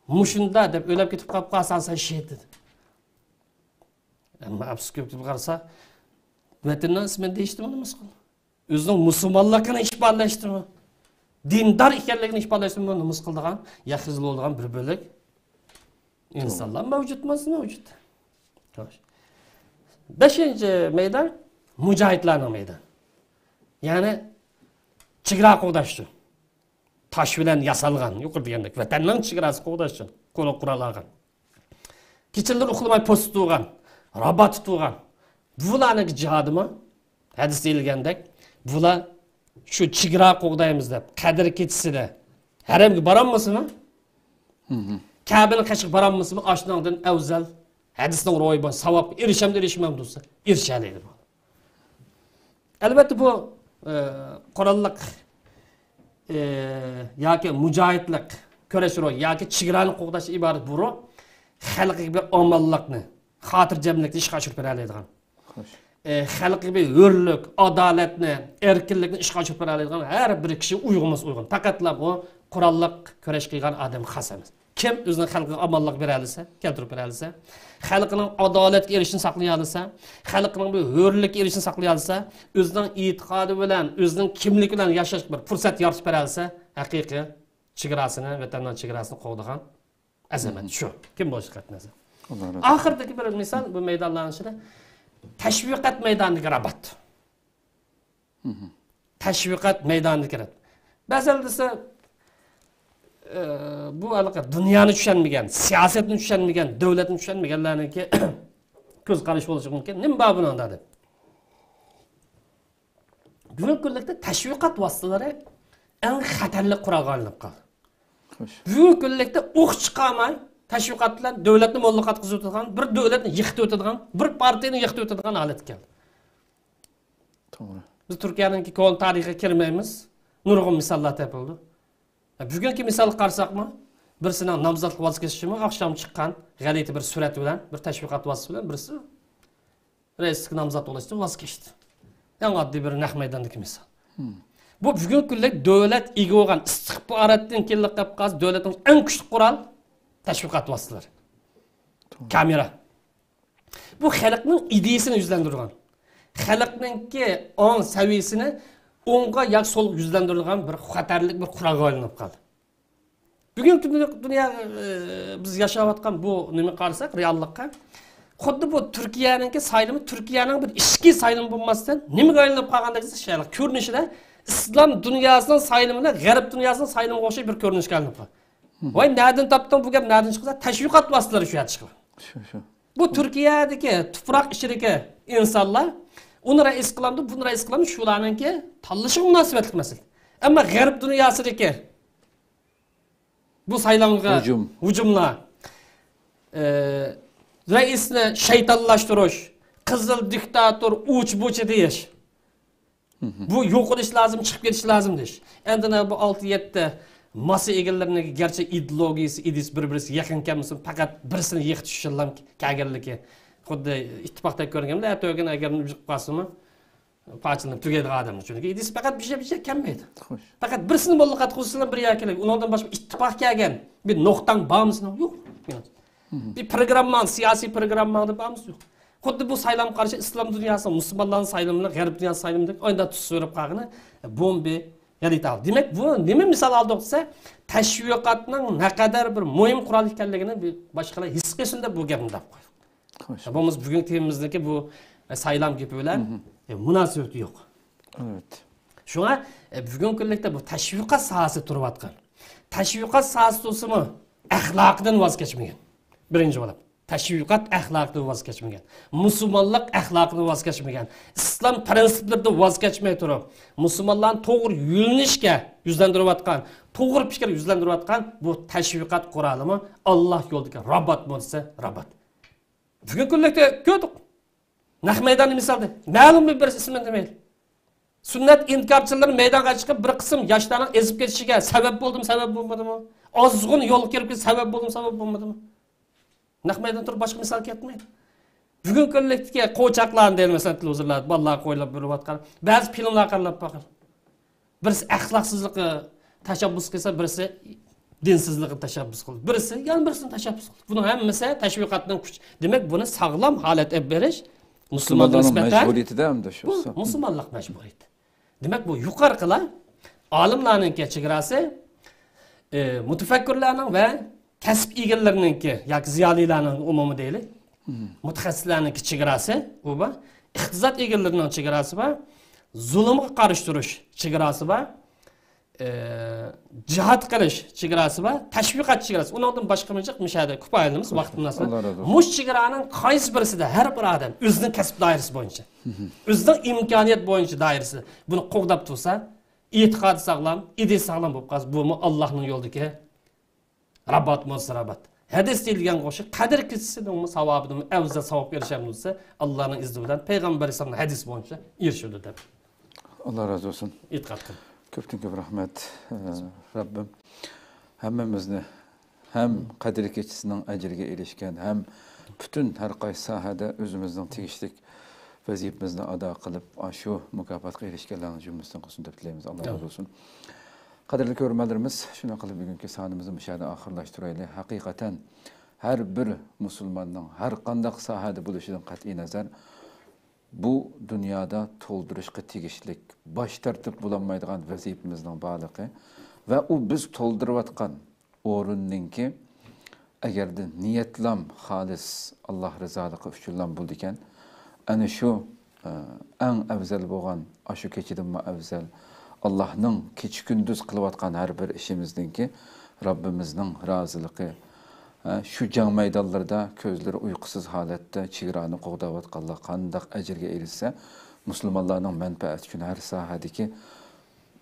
مۇشۇنداق دەپ ئۆلۈپ كېتىپ قاپ قالساڭ سەن شېھىت دېدى. ئەمما ئەپسۇس كۆپ قارىسا، ۋەتىنىنىڭ ئىسمىنى دېيىشتىمۇ نېمە قىلدى؟ ئۆزىنىڭ مۇسۇلمانلىقىنى ئىپادىلەشتىمۇ، دىندار ئېكەنلىكىنى ئىپادىلەشتىمۇ نېمە قىلىدىغان، ياخشى بولىدىغان بىر بۆلەك ئىنسانلار مەۋجۇت ئەمەسمۇ؟ مەۋجۇت. خوش. بەشىنچى مەيدان مۇجاھىدلارنىڭ مەيدانى. يەنى چېگرا قوغداش ئۈچۈن. تاش بىلەن ياسالغان، يۇقىرىدا دېگەندەك، ۋەتەننىڭ چېگراسىنى قوغداش ئۈچۈن قورال، قورال ئالغان. كېچىلىرى ئۇخلىماي پوستتا تۇرغان، راباتتا تۇرغان. بۇلارنىڭ جىھادىمۇ ھەدىستە دېيىلگەندەك، بۇلار شۇ چېگرا قوغدايمىز دەپ، قەدىر كېچىسىدە ھەرەمگە بارالمىسىمۇ؟ كەبىنىڭ قېشىغا بارالمىسىمۇ؟ ئاشۇنىڭدىن ئەۋزەل، ھەدىسنىڭ روھى بويىچە ساۋابقا ئېرىشەمدۇ، ئېرىشمەمدۇ دېسە، ئېرىشەلەيدۇ. ئەلۋەتتە، بۇ، ئە، قوراللىق، ئە، ياكى مۇجاھىدلىق، كۈرەش روھى ياكى چېگرانى قوغداش ئىبارەت بۇ روھ خەلقىگە بىر ئامانلىقنى، خاتىرجەملىكنى ئىشقا ئاشۇرۇپ بېرەلەيدىغان. خوش. ئە، خەلقىگە بىر ھۆرلۈك، ئادالەتنى، ئەركىنلىكنى ئىشقا ئاشۇرۇپ بېرەلەيدىغان ھەر بىر كىشى ئۇيغۇنمۇ ئۇيغۇن. پەقەتلا بۇ قوراللىق كۈرەش قىلغان ئادەمگە خاس ئەمەس. كىم ئۆزىنىڭ خەلقىگە ئامانلىق بېرەلىسە، كەلتۈرۈپ بېرەلىسە، خەلقىنىڭ ئادالەتكە ئېرىشىشىنى ساقلىيالىسا، خەلقنىڭ بىر ھۆرلۈككە ئېرىشىشىنى ساقلىيالىسا، ئۆزىنىڭ ئېتىقادى بىلەن، ئۆزىنىڭ كىملىكى بىلەن ياشاشقا بىر پۇرسەت يارىتىپ بېرەلىسە، ھەقىقىي چېگراسىنى، ۋەتەننىڭ چېگراسىنى قوغدىغان ئەزەمەت شۇ. كىم بولۇشىغا قەتئىي نەزەر. ئاخىرىدىكى بىر مىسال، بۇ مەيدانلارنىڭ ئىچىدە تەشۋىقات مەيدانىدىكى رابات. تەشۋىقات مەيدانىدىكى رەت. بەزىلەر دېسە، ئە، بۇ ھېلىقى دۇنيانى چۈشەنمىگەن، سىياسەتنى چۈشەنمىگەن، دۆلەتنى چۈشەنمىگەنلەرنىڭكى كۆز قارىشى بولۇشى مۇمكىن. نېمە بار بۇنىڭدا دەپ. بۈگۈنكى كۈنلۈكتە تەشۋىقات ۋاسىتىلىرى ئەڭ خەتەرلىك قورالغا ئايلىنىپ قالدى. خوش. بۈگۈنكى كۈنلۈكتە ئوق چىقارماي، تەشۋىقات بىلەن دۆلەتنى موللاق ئاتقۇزۇۋېتىدىغان، بىر دۆلەتنى يىقىتىۋېتىدىغان، بىر پارتىيىنى يىقىتىۋېتىدىغان ھالەتكە كەلدى. توغرا. بىز تۈركىيەنىڭكى كونا تارىخىغا كىرمەيمىز. نۇرغۇن مىساللار تېپىلىدۇ. بۈگۈنكى مىسالغا قارىساقمۇ، بىرسىنىڭ نامزاتلىق ۋاز كېچىشىمۇ ئاخشام چىققان غەلىتە بىر سۈرەت بىلەن، بىر تەشۋىقات ۋاسىتىسى بىلەن بىرسى رەئىسلىك نامزات بولۇشتىن ۋاز كەچتى. ئەڭ ئاددىي بىر نەق مەيداندىكى مىسال. بۇ بۈگۈنكى كۈنلۈك دۆلەت ئىگە بولغان ئىستىخباراتتىن كېيىنلىك قەپقاز دۆلەتنىڭ ئەڭ كۈچلۈك قورال تەشۋىقات ۋاسىتىلىرى. كامېرا. بۇ خەلقنىڭ ئىدىيىسىنى يۈزلەندۈرىدىغان، خەلقنىڭكى ئاڭ سەۋىيىسىنى ئوڭغا ياكى سولغا يۈزلەندۈرىدىغان بىر خەتەرلىك بىر قورالغا ئايلىنىپ قالدى. بۈگۈنكى كۈندە دۇنيا، ئى، بىز ياشاۋاتقان بۇ نېمىگە قارىساق، رېئاللىققا، خۇددى بۇ تۈركىيەنىڭكى سايلىمى، تۈركىيەنىڭ بىر ئىچكى سايلىمى بولماستىن، نېمىگە ئايلىنىپ قالغاندەك دېسە، كۆرۈنۈشىدە ئىسلام دۇنياسىنىڭ سايلىمى بىلەن غەرب دۇنياسىنىڭ سايلىمىغا ئوخشاش بىر كۆرۈنۈشكە ئايلىنىپ قالغان. ۋاي، نەدىن تاپتىڭ بۇ گەپ، نەدىن چىقتى؟ تەشۋىقات ۋاسىتىلىرى شۇ يەردە چىققان. شۇ، شۇ. بۇ تۈركىيەدىكى تۇپراق ئىچىدىكى ئىنسانلار ئۇنى رەئىس قىلامدۇ، بۇنى رەئىس قىلامدۇ، شۇلارنىڭكى تاللىشىغا مۇناسىۋەتلىك مەسىلە. ئەمما غەرب دۇنياسىدىكى بۇ سايلامغا ھۇجۇم. ھۇجۇملار، ئى، رەئىسنى شەيتانلاشتۇرۇش، قىزىل دىكتاتور، ئۇچ بۇچى دېيىش. بۇ يوقىلىش لازىم، چىقىپ كېتىش لازىم دېيىش. ئەمدى بۇ ئالتە يەتتە ماسا ئىگىلىرىنىڭ گەرچە ئىدېئولوگىيىسى، ئىدىيىسى بىر-بىرسىگە يېقىن كەلمىسىمۇ، پەقەت بىرسىنى يىقىتىش ئۈچۈنلا كەلگەنلىكى، خۇددى ئىتتىپاقتەك كۆرۈنگەندە، ئەتە ئۆگۈن ئەگەر يىقىپ قالسىمۇ، پارچىلىنىپ تۈگەيدىغان ئادەمنىڭ. چۈنكى ئىدىيىسى پەقەت بىر شەي، بىر شەي كەلمەيدۇ. خوش. پەقەت بىرسىنى موللا قاتقۇزسىلا بىر يەر كېلەك. ئۇنىڭدىن باشقا ئىتتىپاق كەلگەن بىر نۇقتاڭ بارمۇ سېنىڭ؟ يوق. بىر پروگرامماڭ، سىياسىي پروگرامماڭدا بارمۇ؟ يوق. خۇددى بۇ سايلام قارىشى ئىسلام دۇنياسىنىڭ، مۇسۇلمانلارنىڭ سايلىمىنى غەرب دۇنياسى سايلىمىدەك ئايدا تۇتۇپ سۆرەپ قالغىنى بومبا غەلىتە. دېمەك، بۇ نېمە مىسال ئالدۇق دېسە، تەشۋىقاتنىڭ نەقەدەر بىر مۇھىم قورال ئىكەنلىكىنى بىر باشقىلار ھېس قىلسۇن دەپ بۇ گەپنى دەپ قويدۇق. خوش. بولمىسا بۈگۈنكى تېمىمىزنىڭكى بۇ، ئە، سايلام گېپى بىلەن، ئە، مۇناسىۋىتى يوق. ئەلۋەتتە. شۇڭا، ئە، بۈگۈنكى كۈنلۈكتە بۇ تەشۋىقات ساھەسى تۇرۇۋاتقان. تەشۋىقات ساھەسى تۇرسىمۇ، ئەخلاقىدىن ۋاز كەچمىگەن. بىرىنچى بولۇپ، تەشۋىقات ئەخلاقىدىن ۋاز كەچمىگەن. مۇسۇلمانلىق ئەخلاقىدىن ۋاز كەچمىگەن. ئىسلام پرىنسىپلىرىدىن ۋاز كەچمەي تۇرۇپ، مۇسۇلمانلارنى توغرا يۆنىلىشكە يۈزلەندۈرۈۋاتقان، توغرا پىكىر يۈزلەندۈرۈۋاتقان بۇ تەشۋىقات قورالىمۇ ئاللا يولىدىكى رابات بولسا رابات. بۈگۈنكى كۈنلۈكتە كۆردۇق. نەق مەيداننى مىسالدا، مەلۇم بىر، بىرسى ئىسمىنى دېمەيلى. سۈننەت ئىنكارچىلىرى مەيدانغا چىقىپ، بىر قىسىم ياشلارنىڭ ئېزىپ كېتىشىگە سەۋەب بولدىمۇ، سەۋەب بولمىدىمۇ؟ ئازغۇن يولغا كىرىپ كېتىش سەۋەب بولدىمۇ، سەۋەب بولمىدىمۇ؟ نەق مەيدان تۇرۇپ باشقا مىسال كەلتۈرمەيلى. بۈگۈنكى كۈنلۈكتىكى قوچاقلارنى دەيلى، مەسىلەن، تېلېۋىزورلاردا بالىلارغا قويۇلۇپ بېرىۋاتقان بەزى فىلىملارنى قارىلاپ باقىڭ. بىرسى ئەخلاقسىزلىققا تەشەببۇس قىلسا، بىرسى دىنسىزلىققا تەشەببۇس قىلىدۇ. بىرسى يەنە بىرسىنى تەشەببۇس قىلىدۇ. بۇنىڭ ھەممىسى تەشۋىقاتنىڭ كۈچى. دېمەك، بۇنى ساغلام ھالەت ئېلىپ بېرىش مۇسۇلمانغا مۇسۇلمانلارنىڭ نىسبەتەن مەجبۇرىيىتىدە ئەمدى شۇ. بۇ مۇسۇلمانلىق مەجبۇرىيىتى. دېمەك، بۇ يۇقىرىقىلار ئالىملارنىڭكى چېگراسى، ئى، مۇتەپەككۇرلارنىڭ ۋە كەسىپ ئىگىلىرىنىڭكى ياكى زىيالىيلارنىڭ ئومۇمى دەيلى، مۇتەخەسسىسلەرنىڭكى چېگراسى، ئۇ بار. ئىقتىساد ئىگىلىرىنىڭ چېگراسى بار. زۇلۇمغا قارشى تۇرۇش چېگراسى بار. ئى، جىھاد قىلىش چېگراسى بار. تەشۋىقات چېگراسى. ئۇنىڭدىن باشقا مۇشۇ يەردە كۇپايىلىمىز ۋاقىت مۇناسىۋەت. ئاللا رازى بولسۇن. مۇشۇ چېگرانىڭ قايسى بىرسىدە ھەر بىر ئادەم ئۆزىنىڭ كەسىپ دائىرىسى بويىچە، ئۆزىنىڭ ئىمكانىيەت بويىچە دائىرىسىدە بۇنى قوغداپ تۇرسا، ئېتىقادى ساغلام، ئىدىيىسى ساغلام بولۇپ قالسا، بۇمۇ ئاللانىڭ يولىدىكى رابات بولسا رابات. ھەدىس دېيىلگەن ئوخشاش، قەدىر كېچىسىنىڭمۇ ساۋابىدىنمۇ ئەۋزەل ساۋاب ئېرىشەمدۇ دېسە، ئاللانىڭ ئىزنى بىلەن پەيغەمبەر ئەلەيھىسسالامنىڭ ھەدىسى بويىچە ئېرىشىدۇ دەپ. ئاللا رازى بولسۇن. ئېتىقاد قىلىڭ. كۆپتىن كۆپ رەھمەت، ئە، رەببىم ھەممىمىزنى ھەم قەدىر كېچىسىنىڭ ئەجرىگە ئېرىشكەن، ھەم پۈتۈن ھەر قايسى ساھەدە ئۆزىمىزنىڭ تېگىشلىك ۋەزىپىمىزنى ئادا قىلىپ، ئاشۇ مۇكاپاتقا ئېرىشكەنلەرنىڭ جۈملىسىدىن قىلسۇن دەپ تىلەيمىز. ئاللا رازى بولسۇن. قەدىرلىك كۆرۈرمەنلىرىمىز، شۇنداق قىلىپ بۈگۈنكى سانىمىزنى مۇشۇ يەردە ئاخىرلاشتۇرايلى. ھەقىقەتەن ھەر بىر مۇسۇلماننىڭ ھەر قانداق ساھەدە بولۇشىدىن قەتئىينەزەر، بۇ دۇنيادا تولدۇرۇشقا تېگىشلىك، باش تارتىپ بولالمايدىغان ۋەزىپىمىزنىڭ بارلىقى ۋە ئۇ بىز تولدۇرۇۋاتقان ئورۇننىڭكى، ئەگەردە نىيەتلام خالىس ئاللا رىزالىقى ئۈچۈنلام بولىدىكەن، ئەنە شۇ، ئە، ئەڭ ئەۋزەل بولغان، ئاشۇ كېچىدىنمۇ ئەۋزەل، ئاللانىڭ كېچە-كۈندۈز قىلىۋاتقان ھەر بىر ئىشىمىزنىڭكى رەببىمىزنىڭ رازىلىقى، ھە، شۇ جەڭ مەيدانلىرىدا كۆزلىرى ئۇيقۇسىز ھالەتتە چېگرانى قوغداۋاتقانلار قانداق ئەجىرگە ئېرىشسە، مۇسۇلمانلارنىڭ مەنپەئەتى ئۈچۈن ھەر ساھەدىكى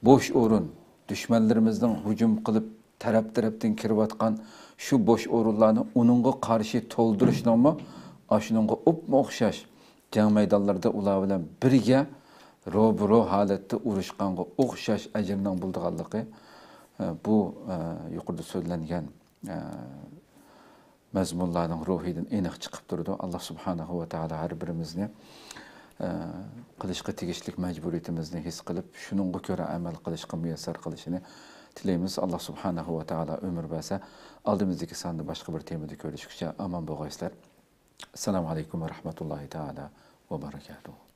بوش ئورۇن، دۈشمەنلىرىمىزنىڭ ھۇجۇم قىلىپ تەرەپ-تەرەپتىن كىرىۋاتقان شۇ بوش ئورۇنلارنى ئۇنىڭغا قارشى تولدۇرۇشنىڭمۇ ئاشۇنىڭغا ئوپمۇ ئوخشاش جەڭ مەيدانلىرىدا ئۇلار بىلەن بىرگە روبىرو ھالەتتە ئۇرۇشقانغا ئوخشاش ئەجرىنىڭ بولىدىغانلىقى، ئە، بۇ، ئە، يۇقىرىدا سۆزلەنگەن، ئە، مەزمۇنلارنىڭ روھىدىن ئېنىق چىقىپ تۇرىدۇ. ئاللا سۇبھانەھۇ ۋە تائالا ھەر بىرىمىزنى، ئە، قىلىشقا تېگىشلىك مەجبۇرىيىتىمىزنى ھېس قىلىپ، شۇنىڭغا كۆرە ئەمەل قىلىشقا مۇيەسسەر قىلىشىنى تىلەيمىز. ئاللا سۇبھانەھۇ ۋە تائالا ئۆمۈر بەرسە، ئالدىمىزدىكى ساندا باشقا بىر تېمىدا كۆرۈشكۈچە ئامان بولغايسىلەر. ئەسسالامۇ ئەلەيكۇم ۋە رەھمەتۇللاھى تائالا ۋە بەرەكاتۇھۇ.